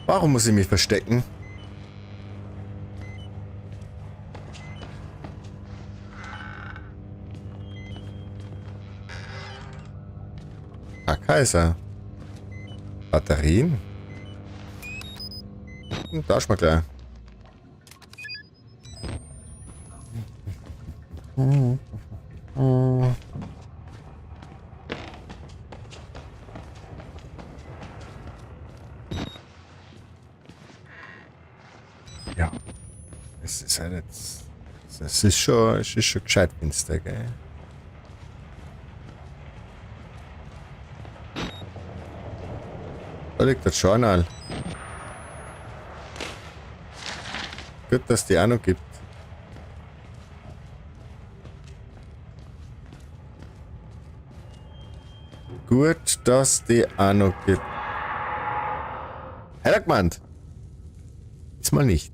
Warum muss ich mich verstecken? Ah, Kaiser. Batterien? Tauschen wir gleich. Ja. Es ist halt jetzt. Es ist schon gescheit finster, gell? Da liegt das Journal. Gut, dass die auch noch gibt. Gut, dass die auch noch gibt. Herr gemeint. Diesmal nicht.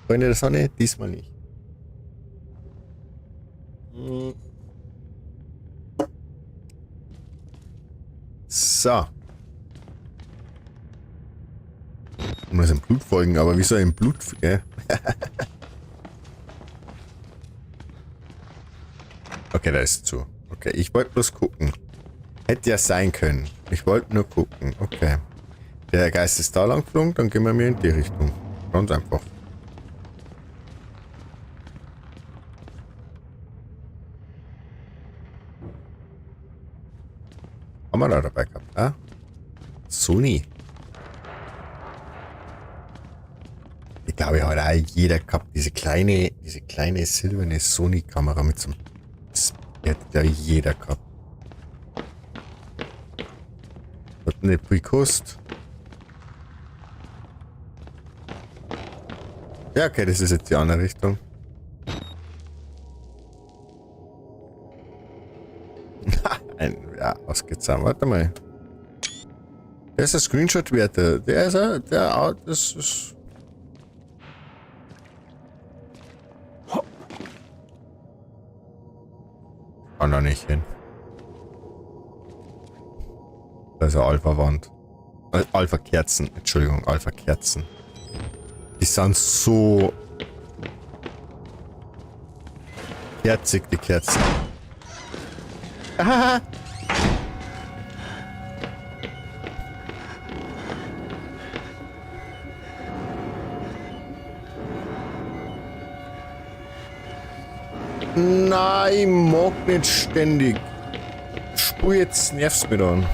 Freunde der Sonne, diesmal nicht. So. Ich muss dem Blut folgen, aber wie soll ich dem Blut, gell? Okay, da ist zu. Okay, ich wollte bloß gucken. Hätte ja sein können. Ich wollte nur gucken. Okay. Der Geist ist da lang geflogen, dann gehen wir mir in die Richtung. Ganz einfach. Haben wir da dabei gehabt, ah? Sony. Ich glaube, hat auch jeder gehabt. Diese kleine silberne Sony-Kamera mit so einem... Das hat, glaube ich, jeder gehabt. Hat nicht viel gekostet. Ja, okay, das ist jetzt die andere Richtung. Ja, ausgezahlt. Warte mal. Der ist ein Screenshot wert. Der ist der, das ist. Kann da nicht hin. Da ist eine Alpha-Wand. Alpha-Kerzen. Entschuldigung, Alpha-Kerzen. Die sind so herzig, die Kerzen. Ahaha. Nein, ich mag nicht ständig. Spur jetzt, nervst mich dann.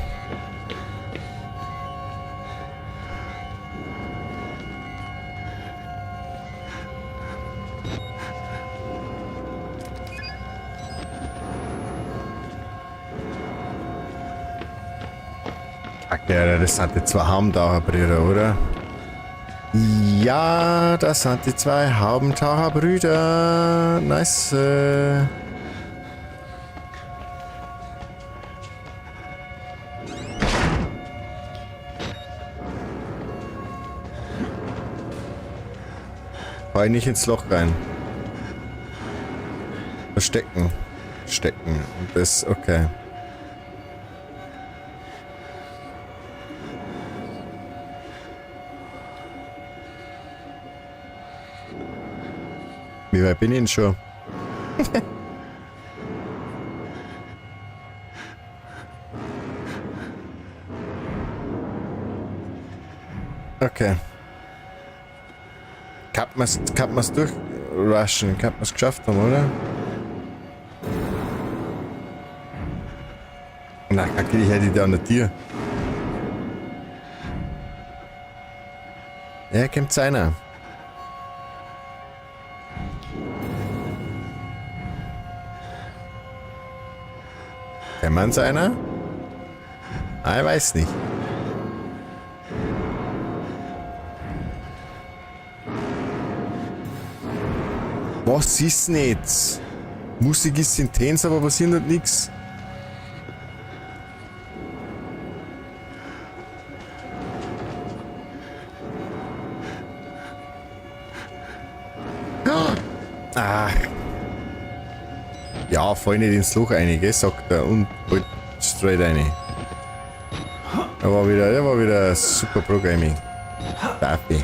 Kacke, das sind die zwei Haubentaucherbrüder, oder? Ja, das sind die zwei Haubentaucherbrüder. Nice. Fahr ich nicht ins Loch rein. Verstecken. Stecken. Und das, okay. Wie weit bin ich denn schon? Okay. Kann man's durchrushen? Kann man's geschafft haben, oder? Na, kacke, ich hätte da an der Tür. Ja, kommt einer. Kennt man's einer? Ah, ich weiß nicht. Was ist denn jetzt? Musik ist intens, aber passiert halt nix. Ach. Ja, fall nicht ins Loch rein, gell, sagt er. Und halt straight rein. Der war wieder super Programming. Darf ich.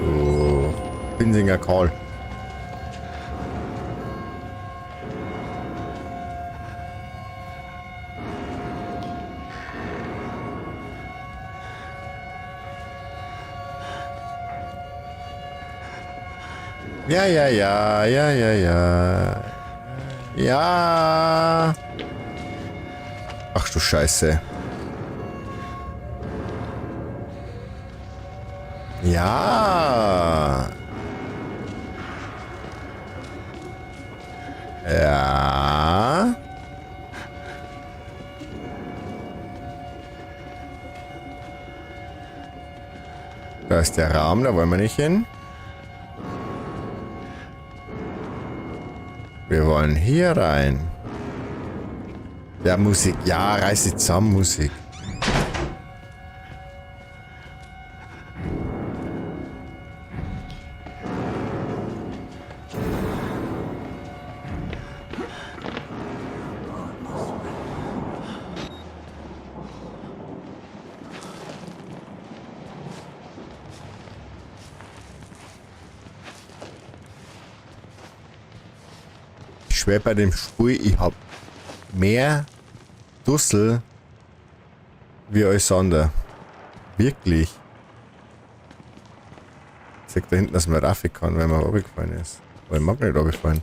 Oh, Pinsinger Karl. Ja, ja, ja, ja, ja, ja. Ja. Ach du Scheiße. Ja. Ja. Da ist der Raum, da wollen wir nicht hin. Wir wollen hier rein. Ja, Musik. Ja, reiß dich zusammen, Musik. Ich schwör bei dem Spiel, ich hab mehr Dussel wie alles andere. Wirklich. Ich sag da hinten, dass man rauf kann, wenn man runtergefallen ist. Aber ich mag nicht runterfallen.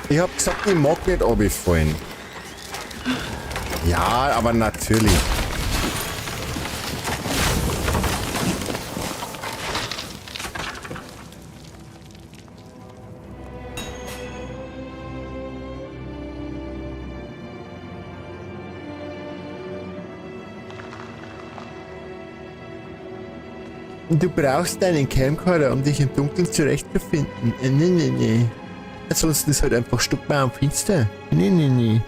Ich hab gesagt, ich mag nicht runterfallen. Ja, aber natürlich. Du brauchst deinen Camcorder, um dich im Dunkeln zurechtzufinden. Nee, nee, nee. Ansonsten ist halt einfach stockbar am Fenster. Nee, nee, nee.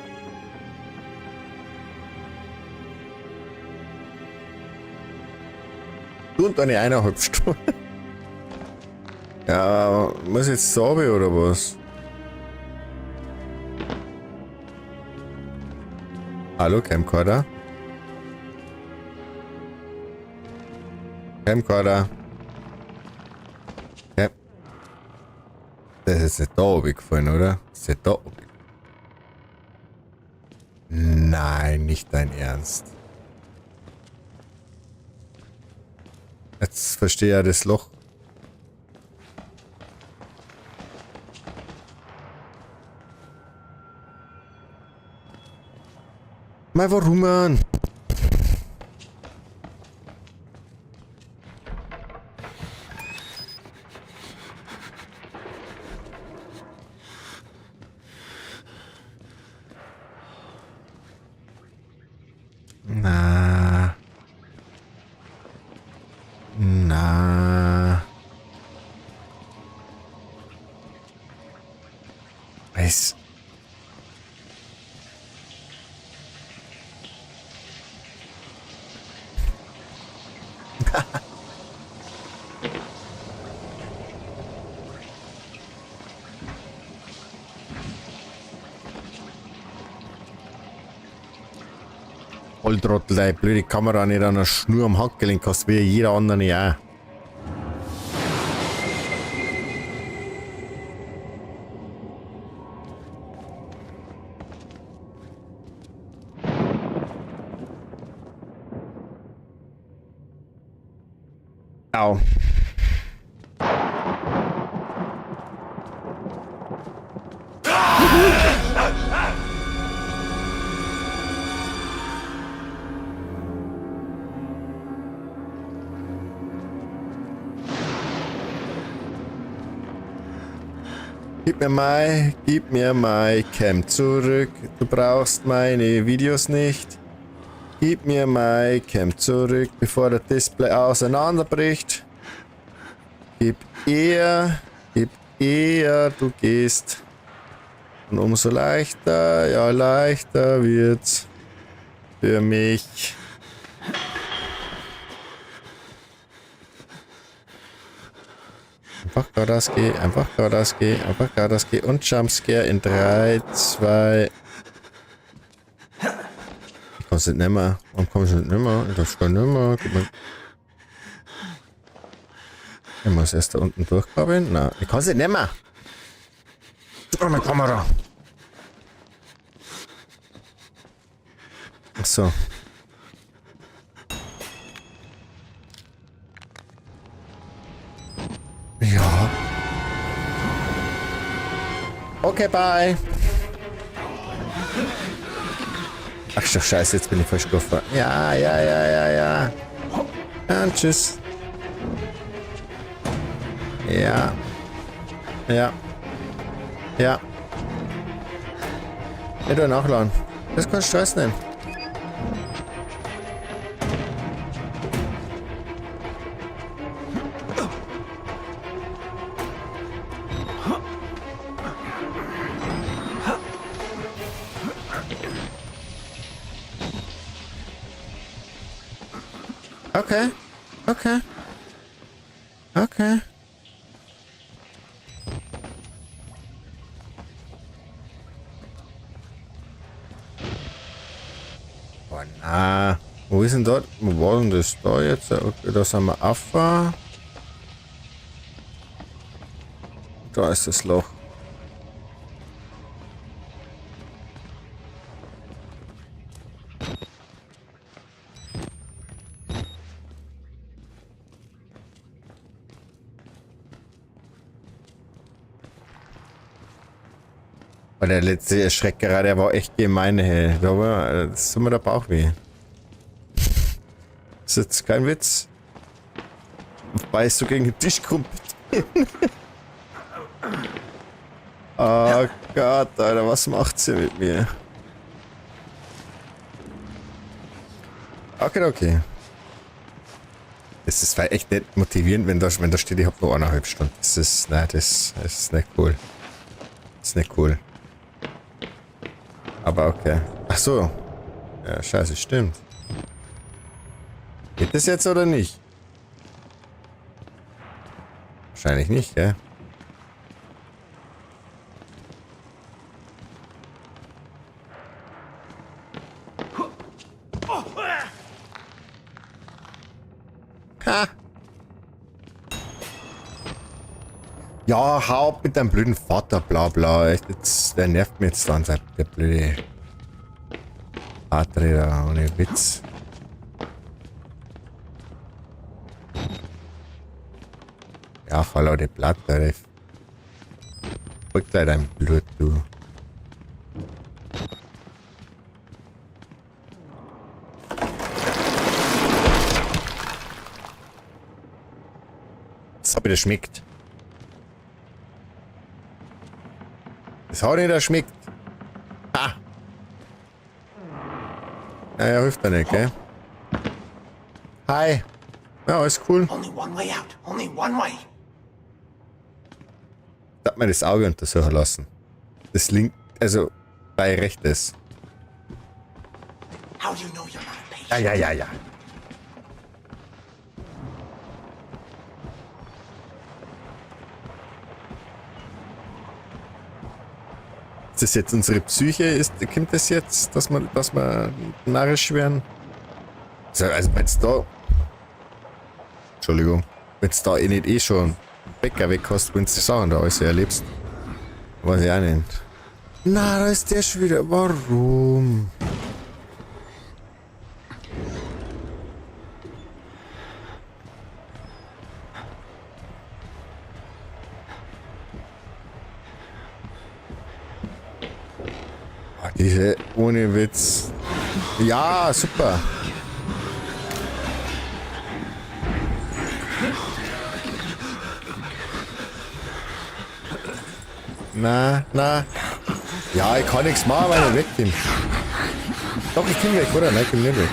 Du und deine 1,5 Stunden. Ja, muss ich jetzt sagen oder was? Hallo, Camcorder. Camcorder. Ja. Das ist jetzt nicht da oben gefallen, oder? Ist nicht da oben. Nein, nicht dein Ernst. Jetzt verstehe ich ja das Loch. Mal warum, Mann? Na. Na. Es. Volltrottel, deine blöde Kamera nicht an der Schnur am Handgelenk hast, wie jeder andere auch. Au. Gib mir mein Cam zurück. Du brauchst meine Videos nicht. Gib mir mein Cam zurück, bevor der Display auseinanderbricht. Gib eher, du gehst. Und umso leichter, ja leichter wird's für mich. Einfach geradeaus geh, einfach geradeaus geh, einfach geradeaus geh und Jumpscare in 3, 2. Ich kann's nicht mehr. Warum kommst du nicht mehr? Ich darf gar nicht mehr. Gib mir. Ich muss erst da unten durchkrabbeln. Nein, ich kann's nicht mehr. Gib mir meine Kamera. Ach so. Ja. Okay, bye. Ach so, scheiße, jetzt bin ich falsch gefahren. Ja, ja, ja, ja, ja. Und tschüss. Ja. Ja. Ja. Ja, du nachladen. Das kann Stress nehmen. Okay, okay, okay. Oh na, wo ist denn dort? Wo war denn das da jetzt? Okay, da sind wir auf. Da ist das Loch. Aber der letzte Schreck gerade, der war echt gemein, hey. Da war, das ist immer der Bauchweh. Das ist jetzt kein Witz. Beißt du gegen den Tisch krumpelt. Oh Gott, Alter, was macht sie mit mir? Okay, okay. Das ist echt nicht motivierend, wenn da steht, ich hab nur 1,5 Stunden. Das ist, nein, das ist nicht cool. Das ist nicht cool. Aber okay. Ach so. Ja, scheiße, stimmt. Geht das jetzt oder nicht? Wahrscheinlich nicht, gell? Ha! Ja, hau ab mit deinem blöden Vater, bla bla. Echt, jetzt, der nervt mir jetzt dann, der blöde Vater da, ohne Witz. Ja, fall auf die Platte, Alter. Folgt gleich dein Blut, du. Das hab ich, das schmeckt. Das hat nicht erschmeckt. Ha! Naja, hilft ja nicht, gell? Hi. Ja, alles cool. Only one way out. Only one way. Ich hab mir das Auge untersuchen lassen. Das links, also bei rechtes. How do you know you're not a patient? Ja, ja, ja, ja. Ist das jetzt unsere Psyche? Kommt das jetzt, dass wir narrisch werden? Also wenn's da... Entschuldigung. Wenn's da eh nicht eh schon Bäcker weg hast, wenn du die Sachen da alles erlebst. Weiß ich auch nicht. Na, da ist der schon wieder. Warum? Ach, diese ohne Witz. Ja, super. Na, na. Ja, ich kann nichts machen, weil ich weg bin. Doch, ich bin weg, oder? Nein, ich bin nicht weg.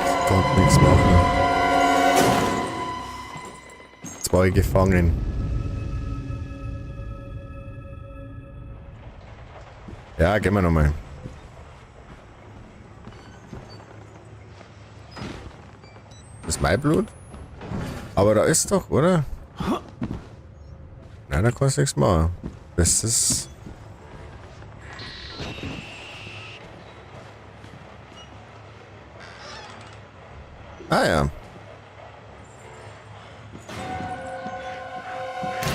Ich konnte nichts machen. Jetzt war ich gefangen. Ja, gehen wir nochmal. Das ist mein Blut? Aber da ist doch, oder? Nein, da kannst du nichts machen. Das ist... Ah ja.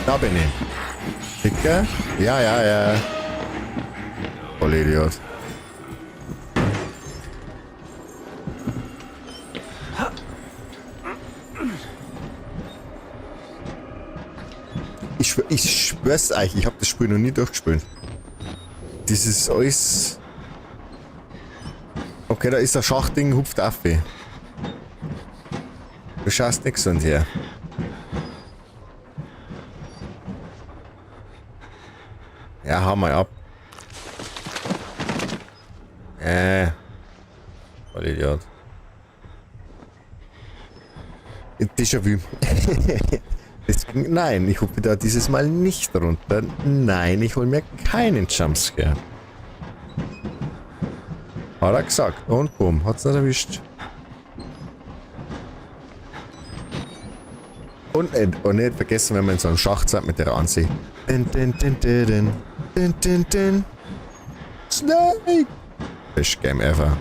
Da bin ich. Dicker? Ja, ja, ja. Voll Idiot. Ich schwör's euch, ich hab das Spiel noch nie durchgespielt. Das ist alles... Okay, da ist der Schachding, hupft auf. Du schaust nix und her. Ja, hau mal ab. Voll Idiot. Déjà-vu. Nein, ich hupfe da dieses Mal nicht runter. Nein, ich hol mir keinen Jumpscare. Hat er gesagt. Und bumm, hat's nicht erwischt. Und nicht vergessen, wenn man in so einem Schacht sagt mit der Ansicht. Din, din, din, din, din, din, din. Snake! Best Game ever.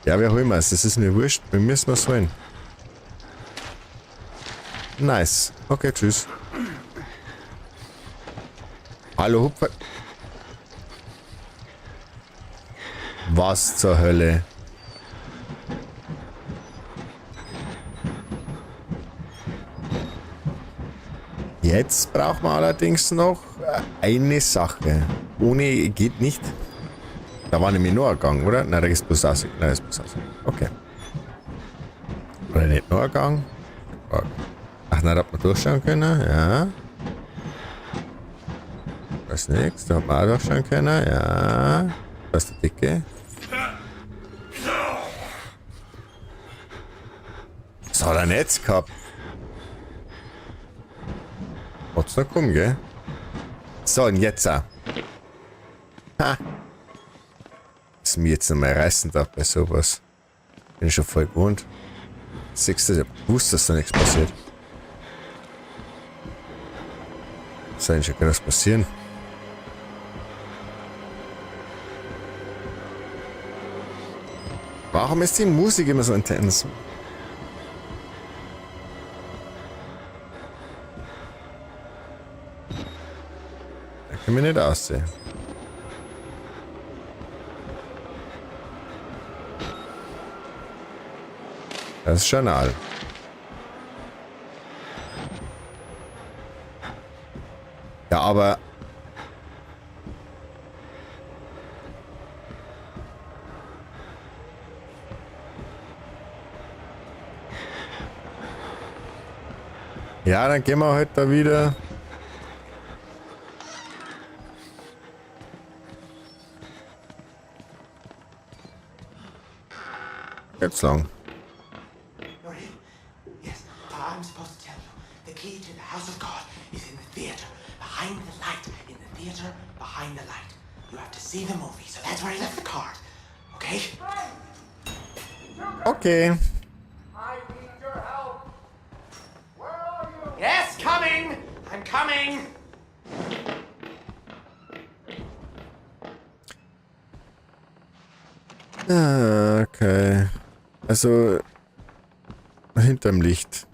Ja, wir holen es. Das ist mir wurscht. Wir müssen was holen. Nice. Okay, tschüss. Hallo, Hupfer. Was zur Hölle? Jetzt braucht man allerdings noch eine Sache. Ohne geht nicht. Da war nämlich nur ein Gang, oder? Nein, da ist bloß aus. Nein, da ist bloß aus. Okay. Oder nicht nur ein Gang? Ach nein, da hat man durchschauen können. Ja. Da ist nichts. Da hat man auch durchschauen können. Ja. Da ist der Dicke. Was hat er denn jetzt gehabt? Hat's noch kommen, gell? So, und jetzt auch. Ha! Was mir jetzt nochmal reißen darf bei sowas. Bin ich schon voll gewohnt. Siehst du, ich hab gewusst, dass da nichts passiert. Was soll denn schon was passieren? Warum ist die Musik immer so intens? Da können wir nicht aussehen. Das ist Journal. Ja, aber... Ja, dann gehen wir heute da wieder. Jetzt lang. Yes, I'm supposed to tell you. The key to the house of God is in the theater, behind the light. In the theater, behind the light. You have to see the movie, so that's where I left the card. Okay? Okay. coming! I'm coming! Ah, okay. Also hinterm Licht.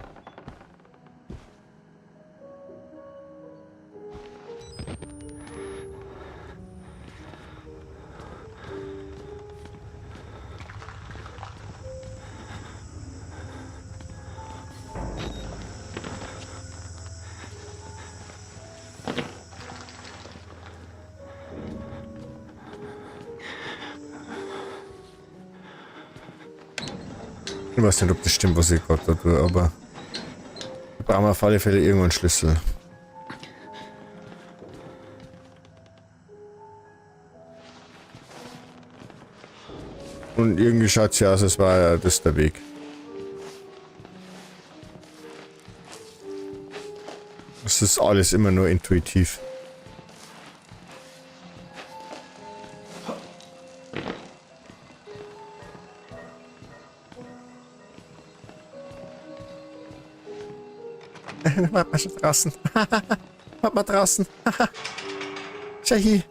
Ich weiß nicht, ob das stimmt, was ich gerade da tue, aber wir brauchen auf alle Fälle irgendwann einen Schlüssel. Und irgendwie schaut es ja aus, als war das der Weg. Das ist alles immer nur intuitiv. Warte mal schon draußen. Warte mal draußen. Schau hier.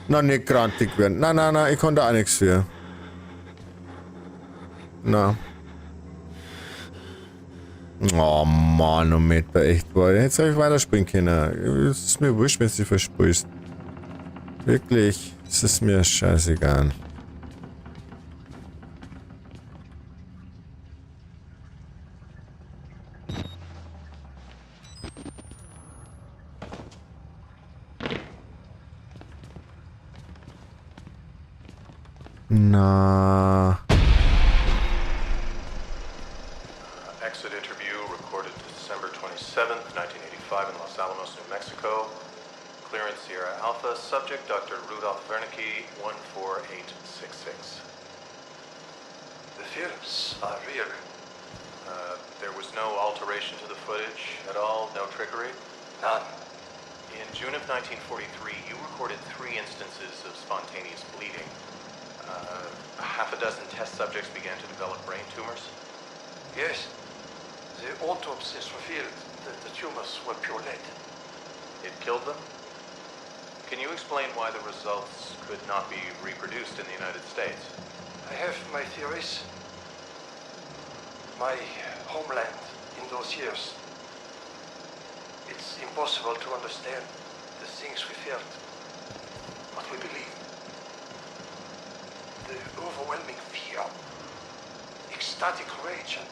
Na, nicht grantig werden. Na, na, na, ich kann da auch nichts für. Na. Oh Manometer, echt, boah. Jetzt hab ich weiterspringen können. Es ist mir wurscht, wenn du dich versprühst. Wirklich, es ist mir scheißegal. Na. Exit interview recorded December 27th, 1985 in Los Alamos, New Mexico. Clearance Sierra Alpha, subject Dr. Rudolf Wernicke, 14866. The films are real. There was no alteration to the footage at all, no trickery? None. In June of 1943, you recorded 3 instances of spontaneous bleeding. Half a dozen test subjects began to develop brain tumors? Yes. The autopsies revealed that the tumors were pure lead. It killed them? Can you explain why the results could not be reproduced in the United States? I have my theories. My homeland in those years. It's impossible to understand the things we felt, what we believed. The overwhelming fear, ecstatic rage, and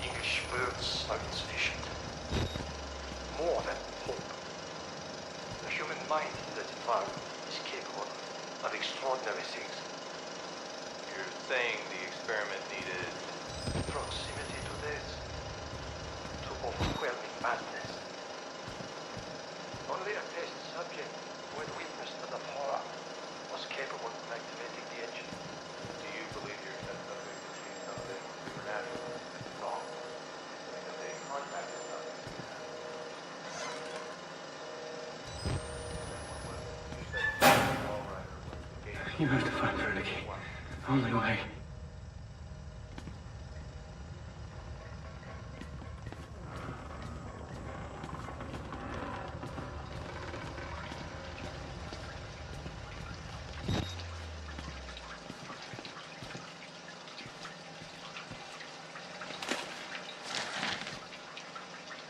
English words are insufficient. More than hope. The human mind in that environment is capable of extraordinary things. You're saying the experiment needed proximity to death, to overwhelming madness. Only a test subject who had witnessed enough horror was capable of activating the engine. Do you believe your test subject achieved something supernatural? No. Because they contacted something supernatural. You have to find Wernicke. Only way.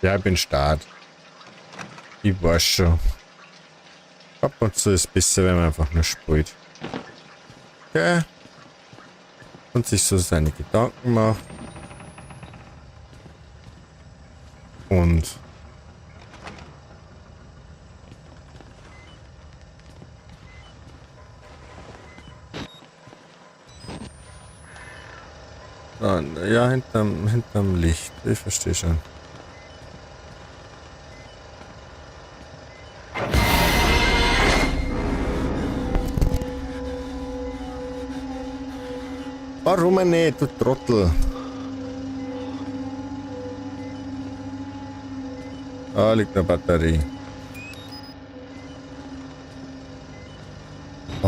Ja, ich bin Start. Ich weiß schon. Ab und zu ist es besser, wenn man einfach nur spielt. Okay. Und sich so seine Gedanken macht. Und dann, ja, hinterm Licht. Ich verstehe schon. Warum nicht, du Trottel? Da liegt eine Batterie.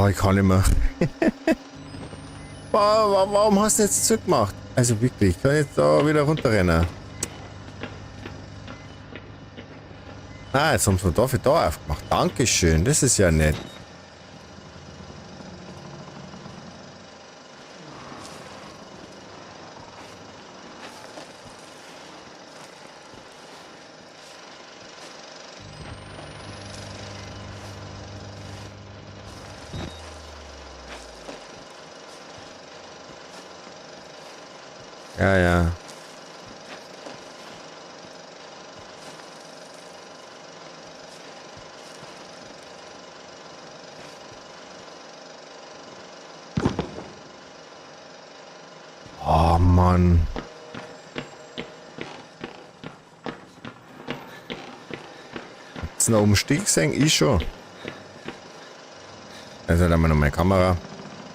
Oh, ich kann nicht mehr. Warum hast du jetzt zugemacht? Also wirklich, ich kann jetzt da wieder runterrennen. Ah, jetzt haben sie dafür da aufgemacht. Dankeschön, das ist ja nett. Ja, ja. Oh Mann. Habt's noch Umstieg gesehen? Ich schon. Also dann haben wir noch meine Kamera.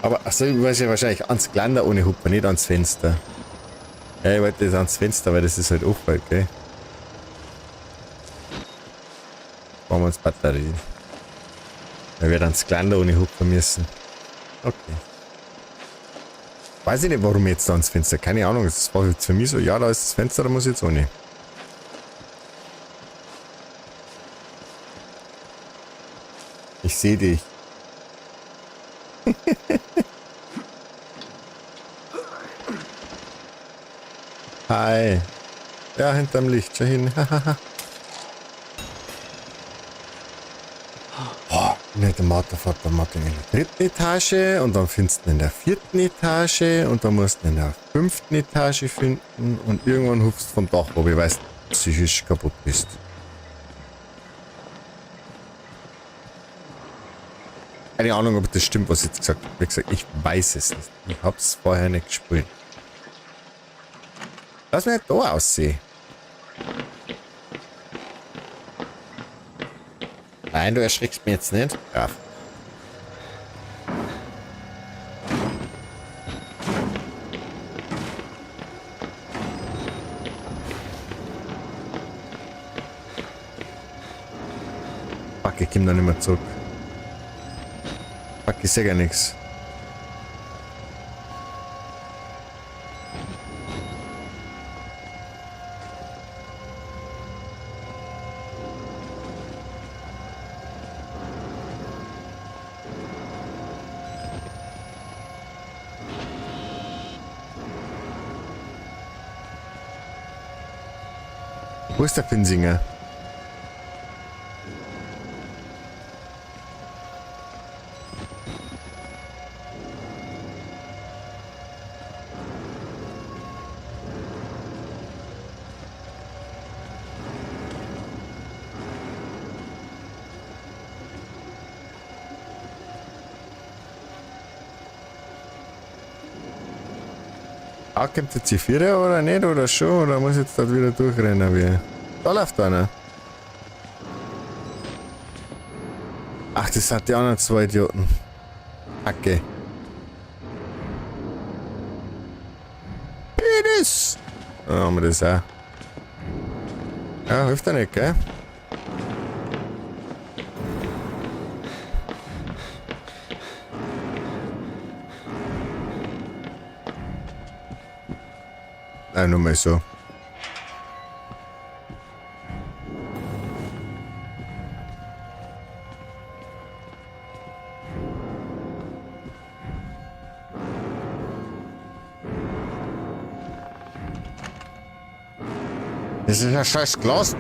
Aber achso, ich weiß ja wahrscheinlich ans Geländer ohne Huppe, nicht ans Fenster. Ja, ich wollte jetzt ans Fenster, weil das ist halt offen, gell? Machen wir uns Batterien. Wir werden ans Geländer ohne Huppe müssen. Okay. Weiß ich nicht, warum jetzt da ans Fenster. Keine Ahnung, das war jetzt für mich so, ja, da ist das Fenster, da muss ich jetzt ohne. Ich sehe dich. Hi. Ja, hinterm Licht. Schau hin. Oh, nicht der Vater Martin in der dritten Etage und dann findest du ihn in der vierten Etage und dann musst du ihn in der fünften Etage finden und irgendwann hupfst du vom Dach, wo du weißt, psychisch kaputt bist. Keine Ahnung, ob das stimmt, was ich jetzt gesagt habe. Wie gesagt, ich weiß es nicht. Ich hab's vorher nicht gespielt. Lass mich nicht da aussehen. Nein, du erschrickst mich jetzt nicht. Ja. Fuck, ich komm da nicht mehr zurück. Fuck, ich seh gar nichts. Wo ist der Finsinger? Ah, kommt jetzt die Viere oder nicht? Oder schon? Oder muss ich jetzt da wieder durchrennen? Wie? Da läuft einer. Ach, das sind die anderen zwei Idioten. Hacke. Penis! Da haben wir das auch. Ja, hilft ja nicht, gell? Nein, nur mal so. Das ist ja scheiß Glas,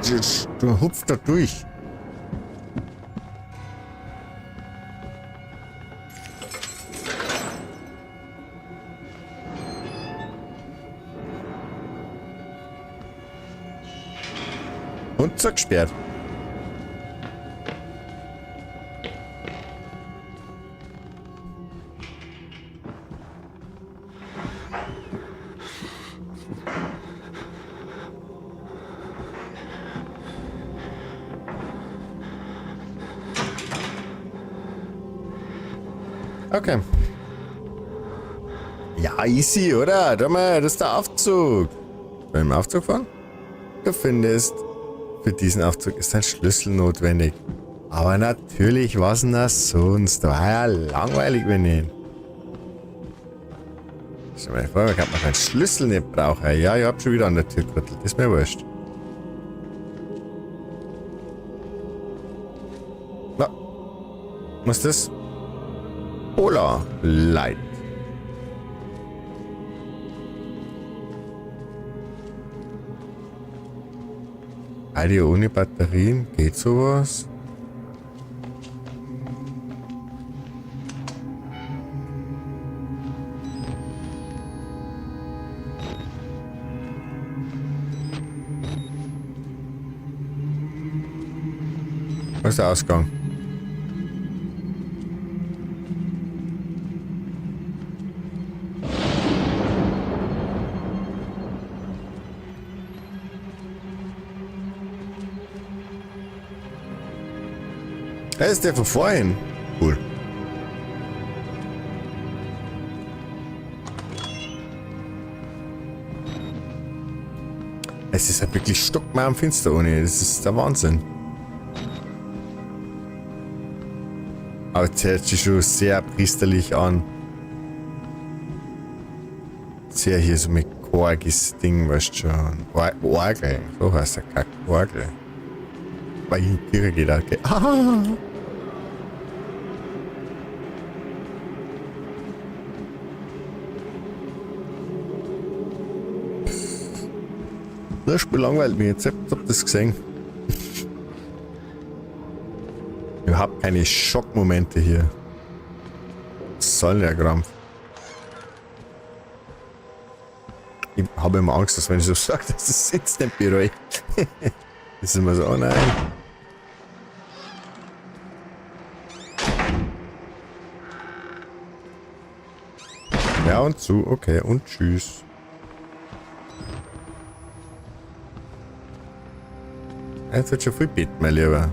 du hupfst da durch. Und zugesperrt. Okay. Ja, easy, oder? Da mal, das ist der Aufzug. Soll ich im Aufzug fahren? Du findest, für diesen Aufzug ist ein Schlüssel notwendig. Aber natürlich, was denn das sonst? War ja langweilig, wenn nicht. Stell dir mal vor, man kann man keinen Schlüssel nicht brauchen. Ja, ich hab schon wieder an der Tür gerüttelt. Ist mir wurscht. Na. Was ist das? Polar Light. Radio ohne Batterien, geht sowas? Wo ist der Ausgang? Das ist der von vorhin. Cool. Es ist halt wirklich stockmar am Fenster ohne. Das ist der Wahnsinn. Aber es hört sich schon sehr priesterlich an. Sehr hier so mit Korgis Ding, weißt du schon. Orgel, so heißt der Kack. Orgel. Weil die Kirche geht auch. Ah! Das Spiel langweilt mich jetzt. Ich hab das gesehen. Überhaupt keine Schockmomente hier. Was soll der Krampf? Ich habe immer Angst, dass wenn ich so sage, dass es instant bereue. Das ist immer so, oh nein. Ja und zu, okay, und tschüss. Jetzt wird schon viel beten, mein Lieber.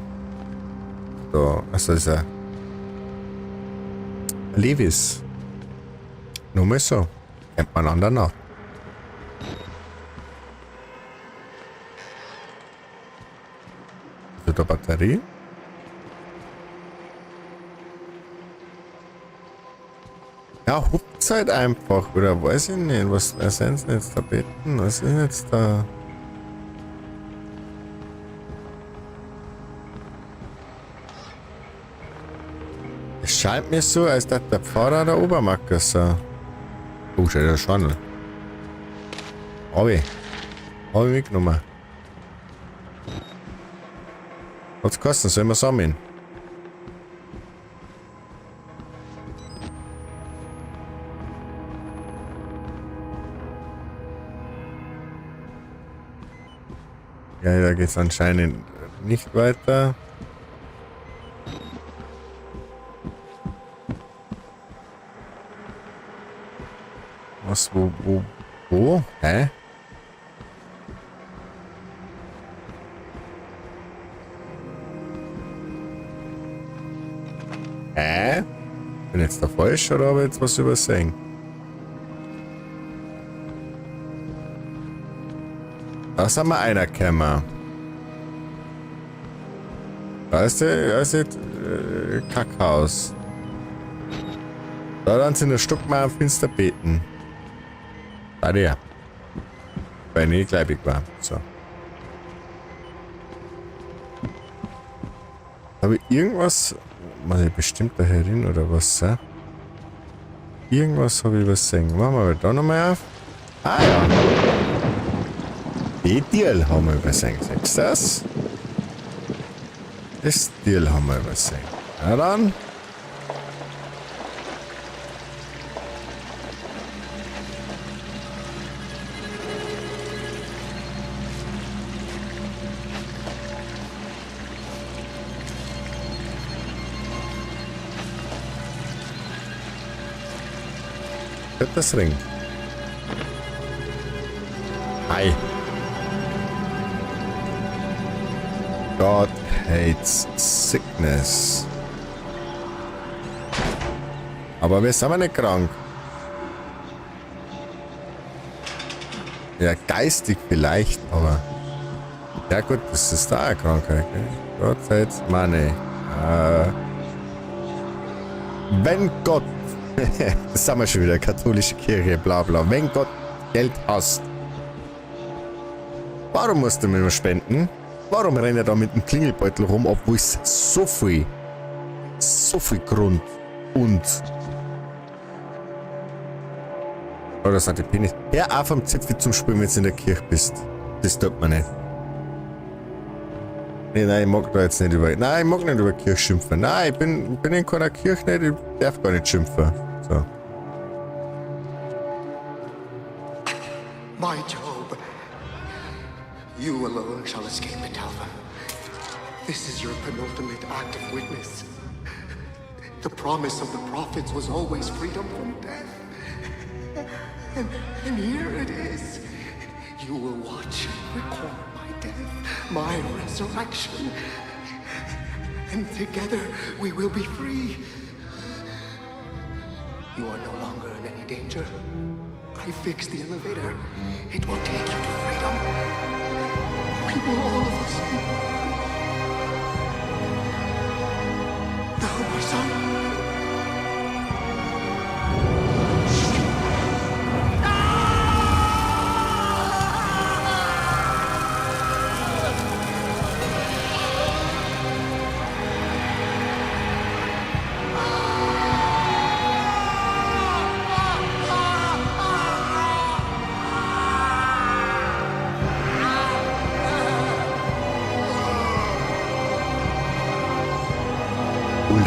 Da, also ist er. Lewis. Nur mal so. Kennt man anderen auch. Also der Batterie. Ja, hupt's halt einfach, oder weiß ich nicht, was sind denn jetzt Tabletten? Was ist denn jetzt da? Es scheint mir so, als dass der Pfarrer der Obermacker sei. Oh, schau, der Schwandel. Hab ich. Hab ich mitgenommen. Hat's kosten, sollen wir sammeln? Ja, da geht's anscheinend nicht weiter. Was, wo, wo, wo? Hä? Hä? Bin jetzt da falsch oder habe ich jetzt was übersehen? Da sind wir einer gekommen. Da ist der, Kackhaus. Da dann sind der Stock mal am Fenster beten. Da der. Weil ich nicht gläubig war. So. Habe ich irgendwas. Muss ich bestimmt da herin oder was? Ja? Irgendwas habe ich übersehen. Machen wir da nochmal auf. Ah ja. Die Deal haben wir übersehen. Siehst du das? Das Deal haben wir übersehen. Na dann. Das Ring. Hi. God hates sickness. Aber wir sind ja nicht krank. Ja, geistig vielleicht, aber... Ja gut, das ist da eine Krankheit. Gell? God hates money. Wenn Gott, das haben wir schon wieder, katholische Kirche, bla bla. Wenn Gott Geld hasst, warum musst du mir immer spenden? Warum rennt er da mit dem Klingelbeutel rum, obwohl es so viel Grund und... Oh, das hat die Penis. Hör auf am Zipfel zum Spielen, wenn du in der Kirche bist. Das tut man nicht. Nee, nein, ich mag da jetzt nicht über... Nein, ich mag nicht über Kirche schimpfen. Nein, ich bin in keiner Kirche nicht, ich darf gar nicht schimpfen. So. My Job, you alone shall escape it, Alpha. This is your penultimate act of witness. The promise of the prophets was always freedom from death. And here it is. You will watch and record my death, my resurrection. And together we will be free. You are no longer in any danger. I fixed the elevator. It will take you to freedom. We will all of us be free. Now, my son.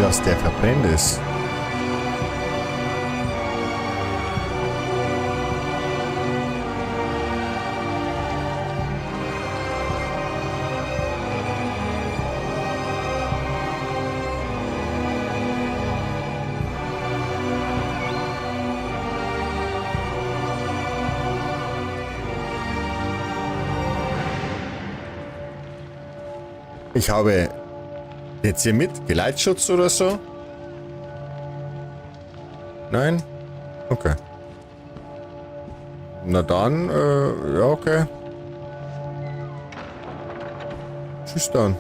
Dass der verbrennt ist. Ich habe jetzt hier mit Geleitschutz oder so? Nein? Okay. Na dann, ja, okay. Tschüss dann.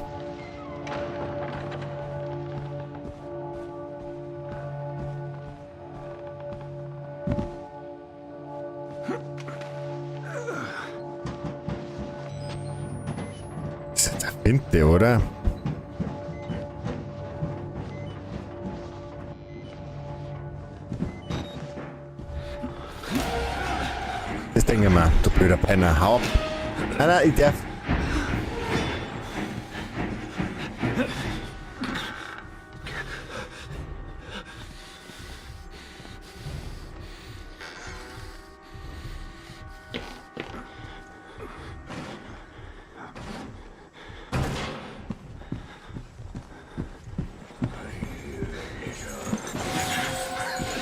Das ist der Finte, oder? Das denke ich mir, du blöder Penner. Hau ab. Nein, nein, ich darf.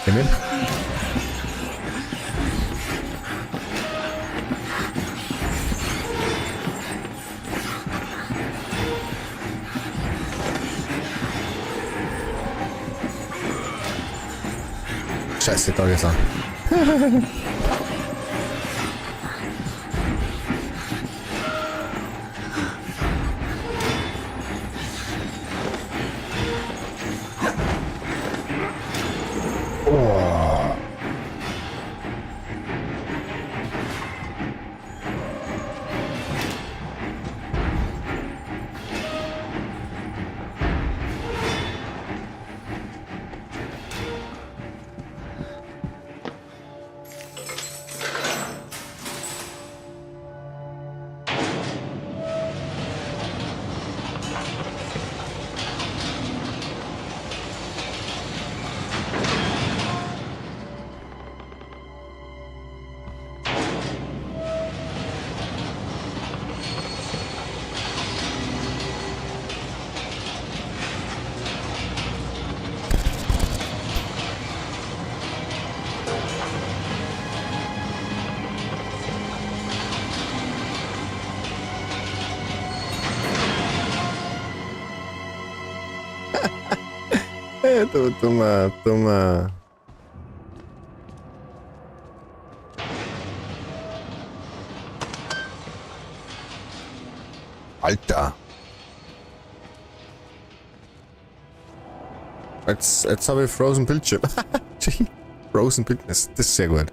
Geh mit. Scheiße, da geht's an. Du dummer, dummer. Alter. Jetzt habe ich Frozen Bildschirm. Frozen Bildschirm, das ist sehr gut.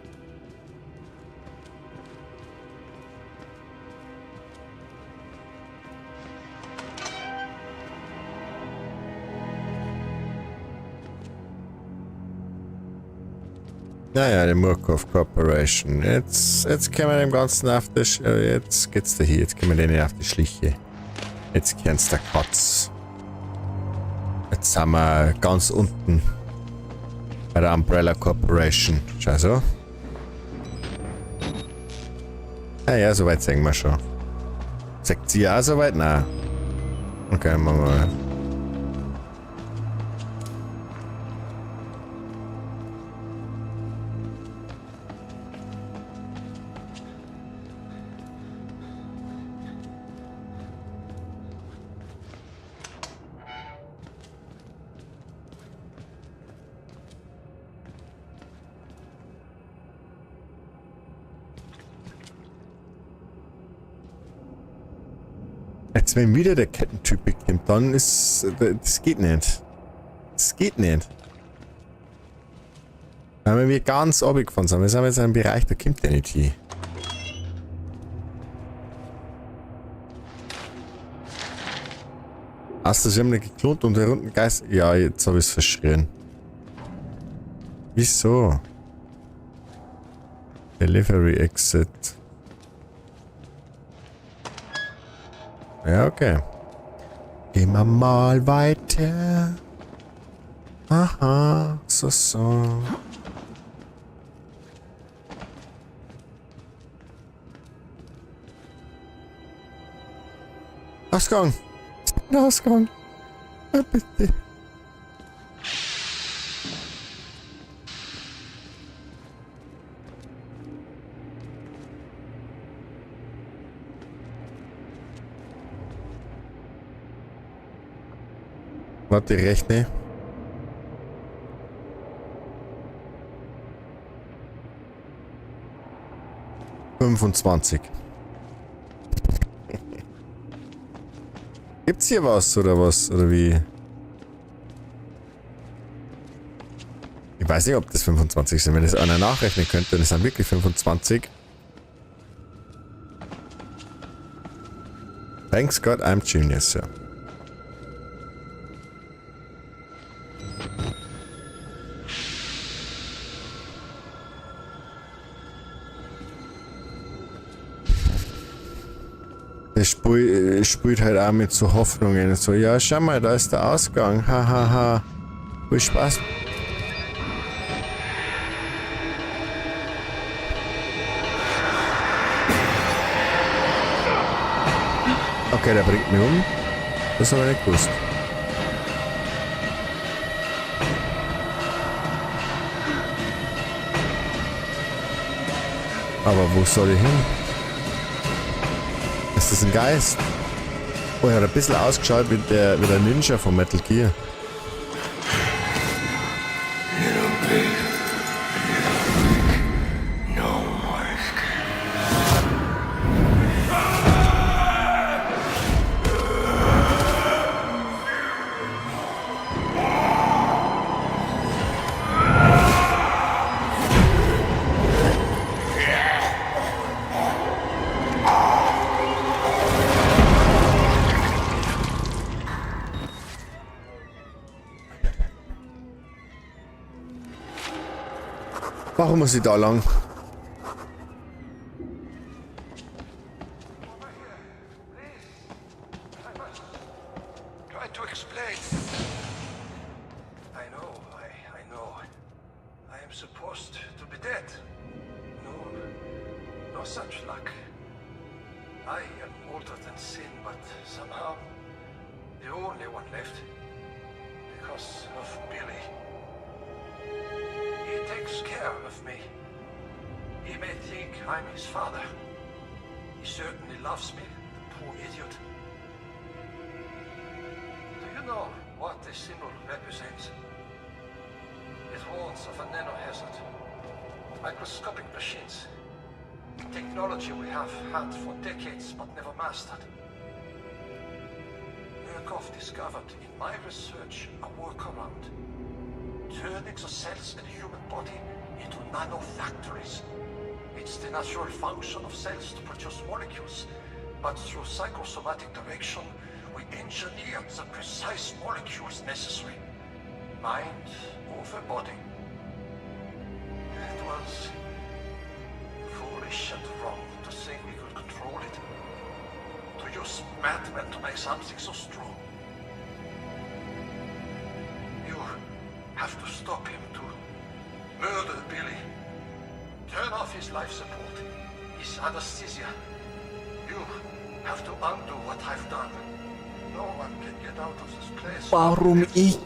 Naja, die Murkoff Corporation. Jetzt können wir dem Ganzen auf die jetzt geht's da hier. Jetzt können wir denen auf die Schliche. Jetzt kennt's der Katz. Jetzt sind wir ganz unten bei der Umbrella Corporation. Schau so. Naja, soweit sehen wir schon. Sagt sie auch soweit? Nein. Okay, machen wir mal. Jetzt, wenn wieder der Kettentyp kommt, dann ist... Das geht nicht. Das geht nicht. Weil wir ganz runtergefahren sind. Wir sind jetzt in einem Bereich, da kommt der nicht hin. Hast du, sie haben nicht geklont und der runden Geist... Ja, jetzt habe ich es verschrien. Wieso? Delivery Exit. Ja, okay. Gehen wir mal weiter. Aha, so, so. Ausgang! Ausgang! Ja, bitte. Warte, ich rechne. 25. Gibt's hier was oder was? Oder wie? Ich weiß nicht, ob das 25 sind. Wenn das einer nachrechnen könnte, dann sind wirklich 25. Thanks God, I'm genius, ja. Das spielt halt auch mit so Hoffnungen. So, ja, schau mal, da ist der Ausgang. Hahaha. Ha, ha. Viel Spaß. Okay, der bringt mich um. Das habe ich nicht gewusst. Aber wo soll ich hin? Ist das ein Geist? Oh, er hat ein bisschen ausgeschaut wie der Ninja von Metal Gear. Little pig, little pig, no more escape. Warum muss ich da lang? Try to explain. I know, I know. I am supposed to be dead. No, no such luck. I am older than sin, but somehow the only one left. Because of Billy. He takes care of me. He may think I'm his father. He certainly loves me, the poor idiot. Do you know what this symbol represents? It warns of a nanohazard. Microscopic machines. Technology we have had for decades but never mastered. Murkoff discovered in my research a workaround. Turning the cells in the human body into nanofactories. It's the natural function of cells to produce molecules, but through psychosomatic direction, we engineered the precise molecules necessary. Mind over body. It was foolish and wrong to think we could control it. To use madmen to make something so strong. You have to stop him, to murder Billy. Turn off his life support, his anesthesia. You have to undo what I've done. No one can get out of this place. Warum ich?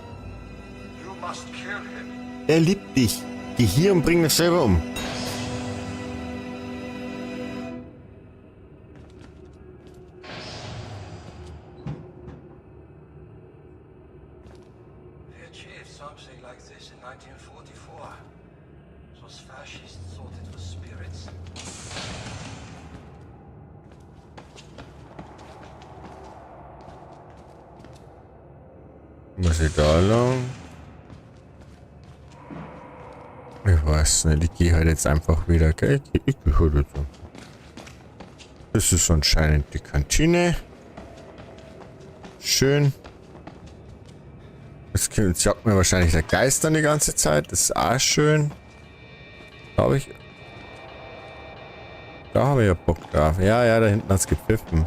You must kill him. Er liebt dich. Geh hier und bring dich selber um. We achieved something like this in 1944. Those fascists thought it was spirits. Muss ich da lang? Ich weiß nicht, ich gehe halt jetzt einfach wieder, gell? Ich gehe halt jetzt einfach. Das ist anscheinend die Kantine. Schön. Jetzt jagt mir wahrscheinlich der Geist dann die ganze Zeit. Das ist auch schön. Glaube ich. Da habe ich ja Bock drauf. Ja, ja, da hinten hat's gepfiffen.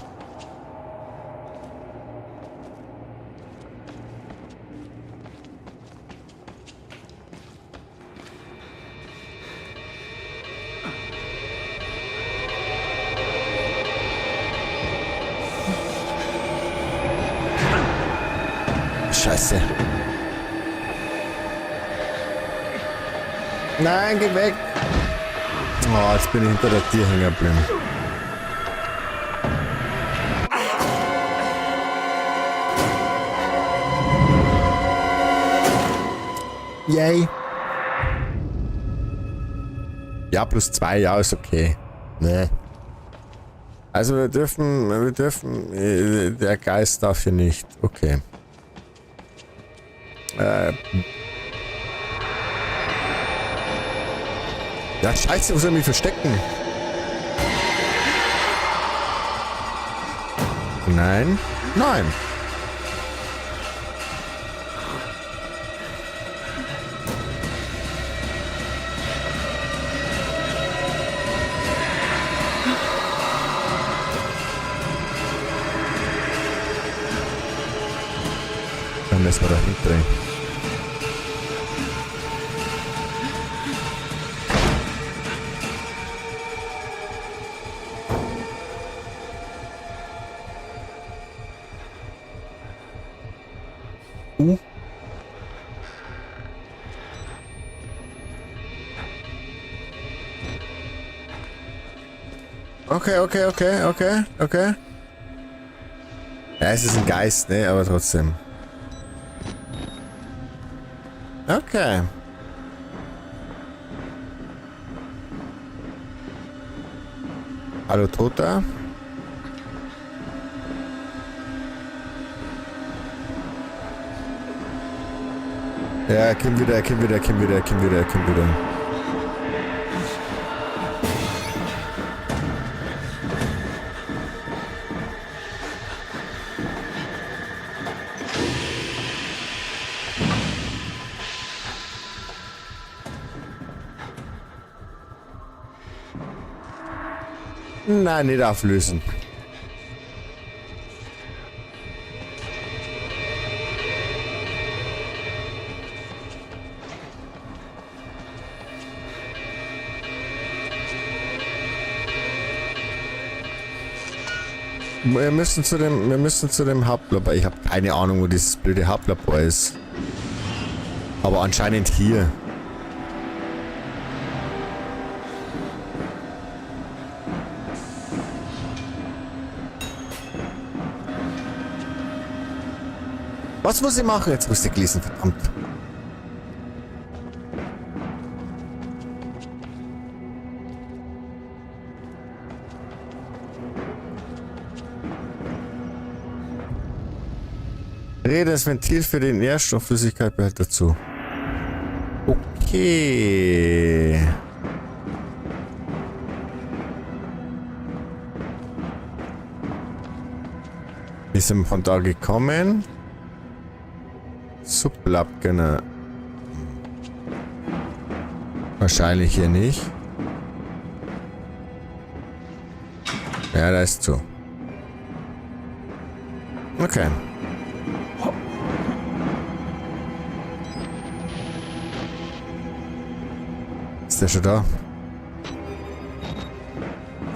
Scheiße. Nein, geh weg. Oh, jetzt bin ich hinter der Tür hängen geblieben. Yay. Ja, plus 2, ja, ist okay. Nee. Also wir dürfen, der Geist darf hier nicht. Okay. Ja, scheiße, wo soll ich mich verstecken? Nein. Nein. Dann müssen wir da hindrehen. Okay, okay, okay, okay, okay. Ja, es ist ein Geist, ne? Aber trotzdem. Okay. Hallo, Toter. Ja, er kommt wieder, er kommt wieder, er kommt wieder, er kommt wieder, er kommt wieder. Nein, nicht auflösen. Wir müssen zu dem Hauptlabor. Ich habe keine Ahnung, wo dieses blöde Hauptlabor ist. Aber anscheinend hier. Was muss ich machen? Jetzt muss ich lesen, verdammt. Drehe das Ventil für den Nährstoffflüssigkeitbehälter zu. Okay. Wir sind von da gekommen. Sublab, genau. Wahrscheinlich hier nicht. Ja, da ist zu. Okay. Ist der schon da?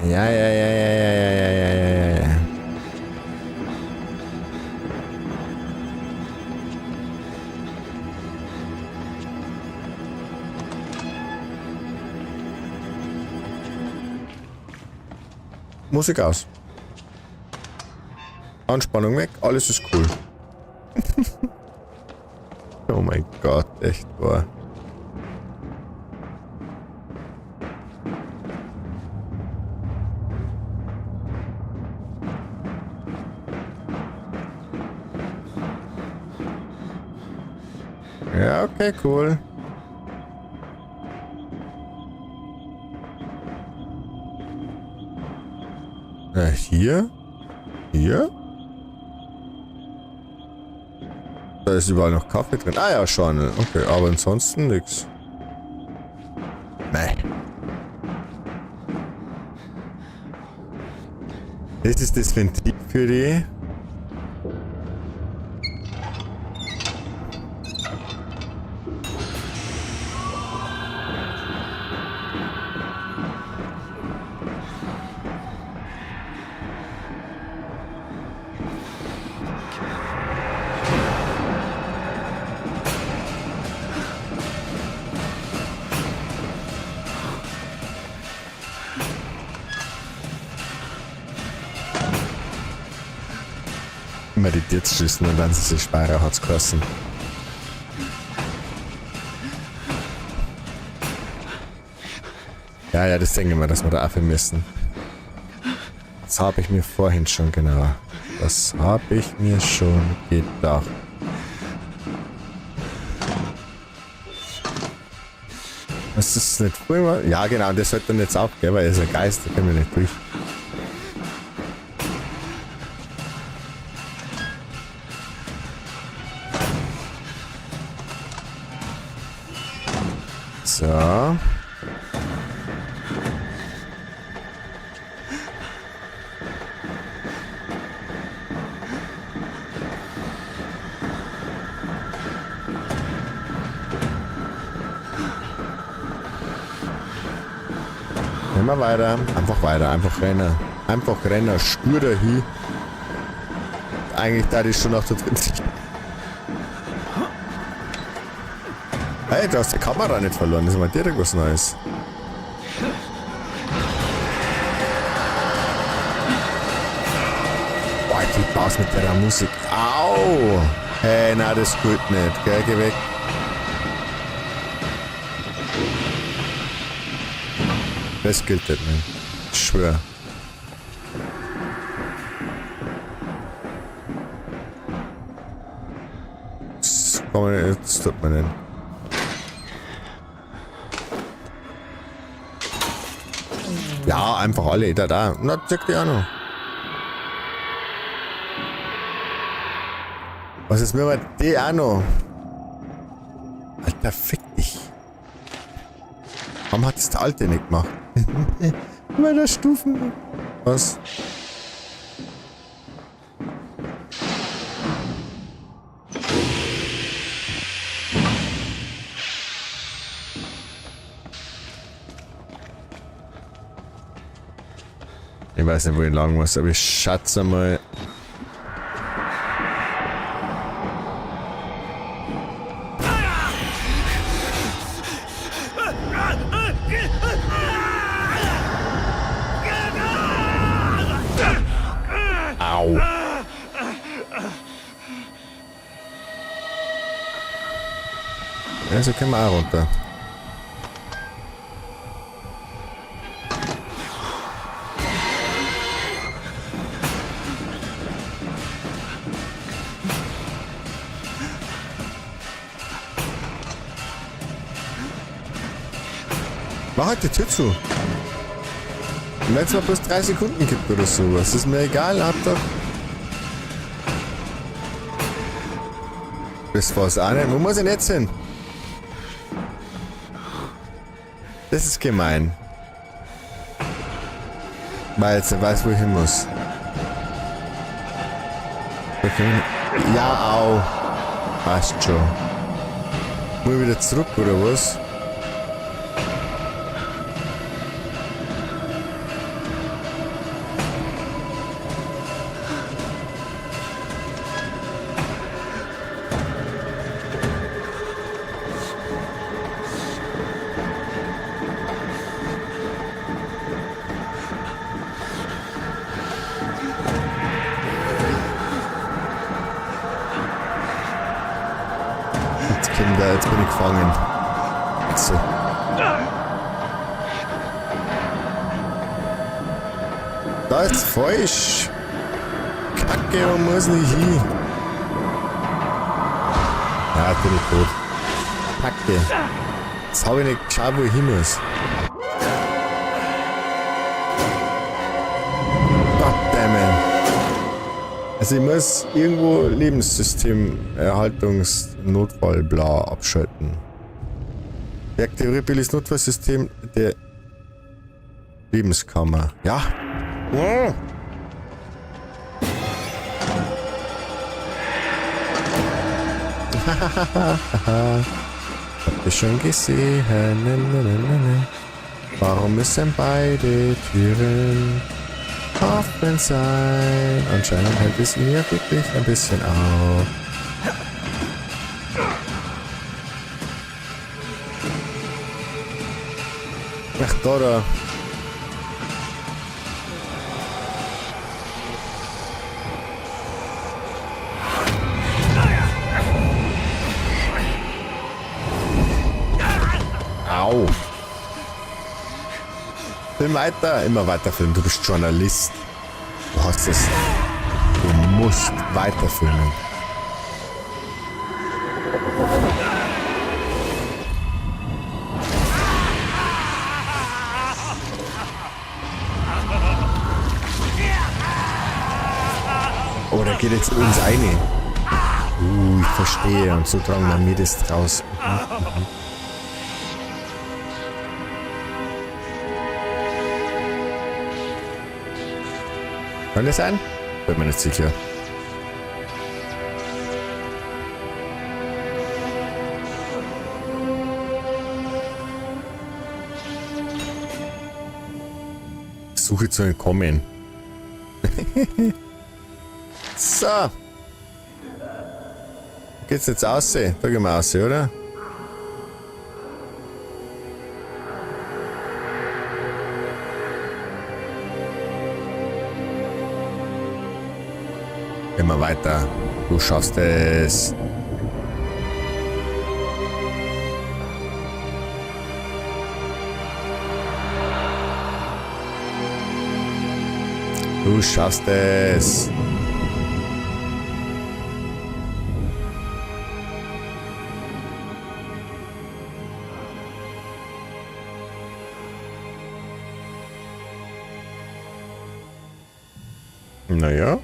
Ja, ja, ja, ja, ja, ja, ja, ja, ja, ja. Musik aus. Anspannung weg, alles ist cool. Oh mein Gott, echt wahr. Ja, okay, cool. Hier? Hier? Da ist überall noch Kaffee drin. Ah ja, schon. Okay, aber ansonsten nix. Nee. Das ist das Ventil für die. Immer die Tür zu schließen und dann sie sich sparen, hat's geheißen. Ja, ja, das denke ich mir, dass wir da aufhören müssen. Das habe ich mir vorhin schon, genau. Das habe ich mir schon gedacht. Was ist das nicht früher? Ja, genau, das sollte dann jetzt auch, gell, weil er ist ein Geist, da können wir nicht durch. So. Immer weiter. Einfach weiter. Einfach rennen. Einfach rennen. Stur dahin. Eigentlich da die schon noch da drin sind. Hey, du hast die Kamera nicht verloren. Das ist mal direkt was Neues. Boah, viel Spaß mit der Musik. Au! Hey, na, das geht nicht. Gell, geh weg. Das gilt nicht mehr. Ich schwör. Das kann man nicht, das tut man nicht. Ja, einfach alle, da, da. Na, zeig die auch noch. Was ist mit die auch noch? Alter, fick dich. Warum hat das der Alte nicht gemacht? Weil da Stufen. Was? Ich weiß nicht, wo ich lang muss, aber ich schätze mal. Au. Ja, so können wir auch runter. Mach halt die Tür zu. Und wenn es mal bloß 3 Sekunden gibt oder sowas, ist mir egal, hab doch. Das war's auch nicht. Wo muss ich denn jetzt hin? Das ist gemein. Weil jetzt nicht weiß, wo ich hin muss. Okay. Ja, au. Passt schon. Muss ich wieder zurück, oder was? Kinder, jetzt bin ich gefangen. So. Da ist falsch. Kacke, wo muss ich hin? Ja, jetzt bin ich tot. Kacke. Jetzt hab ich nicht geschaut, wo ich hin muss. Goddammit. Also ich muss irgendwo Lebenssystem-Erhaltungsnotfall bla abschalten. Deaktiviere Billys Notfallsystem der Lebenskammer. Ja. Ja. Habt ihr schon gesehen? Ne, ne, ne, ne, ne. Warum müssen beide Türen offen sein? Anscheinend hält es ihn ja wirklich ein bisschen auf. Ach, da, da. Au. Film weiter, immer weiter filmen. Du bist Journalist. Du hast es. Du musst weiterfilmen. Oh, der geht jetzt in uns rein. Ich verstehe. Und so tragen wir mir das draus. Kann das sein? Bin mir nicht sicher. Suche zu entkommen. So. Geht's jetzt aus? Da gehen wir raus, oder? Immer weiter. Du schaffst es. Du schaffst es. Naja.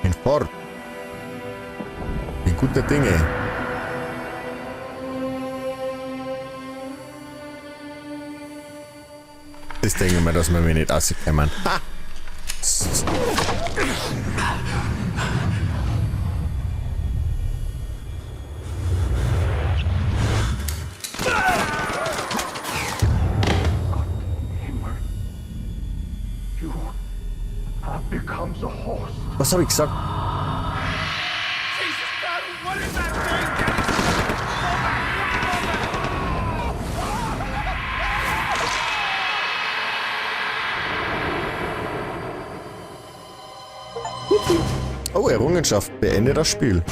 Bin fort. Bin guter Dinge. Das denke ich mir, dass wir mir nicht rauskommen. Ha! Was hab ich gesagt? Oh, Errungenschaft. Beende das Spiel.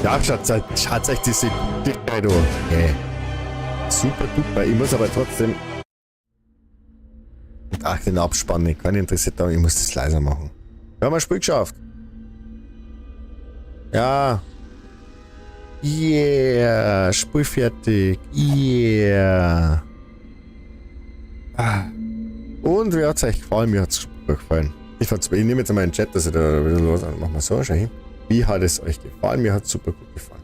Ja, schaut euch diese Dickheit an. Hey. Super duper. Ich muss aber trotzdem... Ach, den Abspann nicht. Keinen interessiert, aber ich muss das leiser machen. Wir haben ein Spiel geschafft. Ja. Yeah. Spiel fertig. Yeah. Ah. Und wie hat's euch gefallen? Mir hat's super gefallen. Ich nehme jetzt mal den Chat, dass ich da wieder los. Machen wir so, schau hin. Wie hat es euch gefallen? Mir hat's super gut gefallen.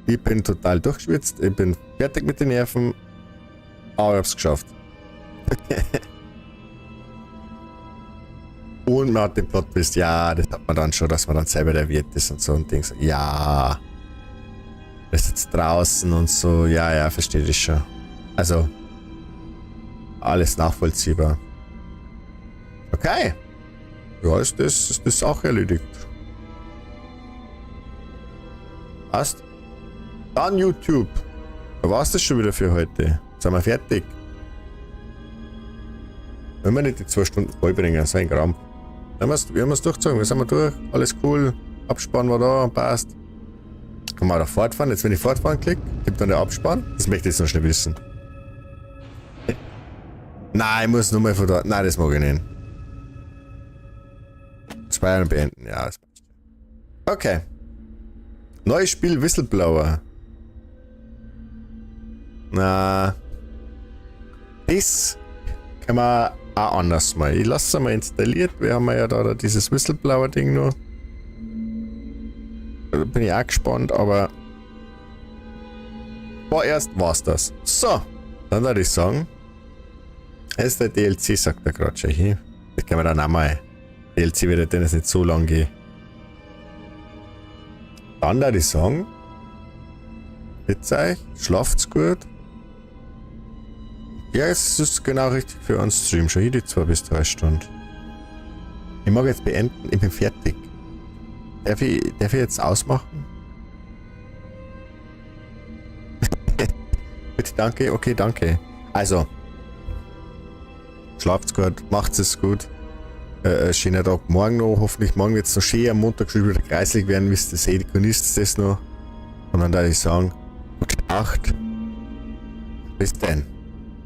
Ich bin total durchgeschwitzt. Ich bin fertig mit den Nerven. Aber ich hab's geschafft. Und man hat den Plot-Twist. Ja, das hat man dann schon, dass man dann selber der Wirt ist und so und Dings. Ja. Das ist jetzt draußen und so. Ja, ja, verstehe ich schon. Also, alles nachvollziehbar. Okay. Ja, ist das auch erledigt. Passt. Dann YouTube. Da war's das schon wieder für heute. Jetzt sind wir fertig. Wenn wir nicht die 2 Stunden vollbringen, so ein Krampf. Wir haben es durchgezogen, wir sind wir durch. Alles cool. Abspann war da, passt. Kann man da fortfahren? Jetzt, wenn ich fortfahren klicke, gibt dann der Abspann. Das möchte ich jetzt noch schnell wissen. Nein, ich muss nur mal von da. Nein, das mag ich nicht. Speichern und beenden. Ja, das passt. Okay. Neues Spiel Whistleblower. Na. Das kann man auch anders mal. Ich lasse es mal installiert. Wir haben ja da dieses Whistleblower-Ding noch. Da bin ich auch gespannt, aber vorerst war's das. So, dann würde ich sagen, es ist der DLC, sagt er gerade schon hier. Das können wir dann auch mal. DLC wird ja nicht so lang gehen. Dann würde ich sagen, bitte euch, schlaft's gut. Ja, es ist genau richtig für uns Stream. Schon hier die 2 bis 3 Stunden. Ich mag jetzt beenden, ich bin fertig. Darf ich jetzt ausmachen? Bitte, danke, okay, danke. Also, schlaft's gut, macht's es gut. Schöner Tag morgen noch, hoffentlich morgen wird's noch schön, am Montag schon wieder kreislig werden, wisst ihr, eh, genießt das noch. Und dann würde ich sagen, gute Nacht. Bis dann.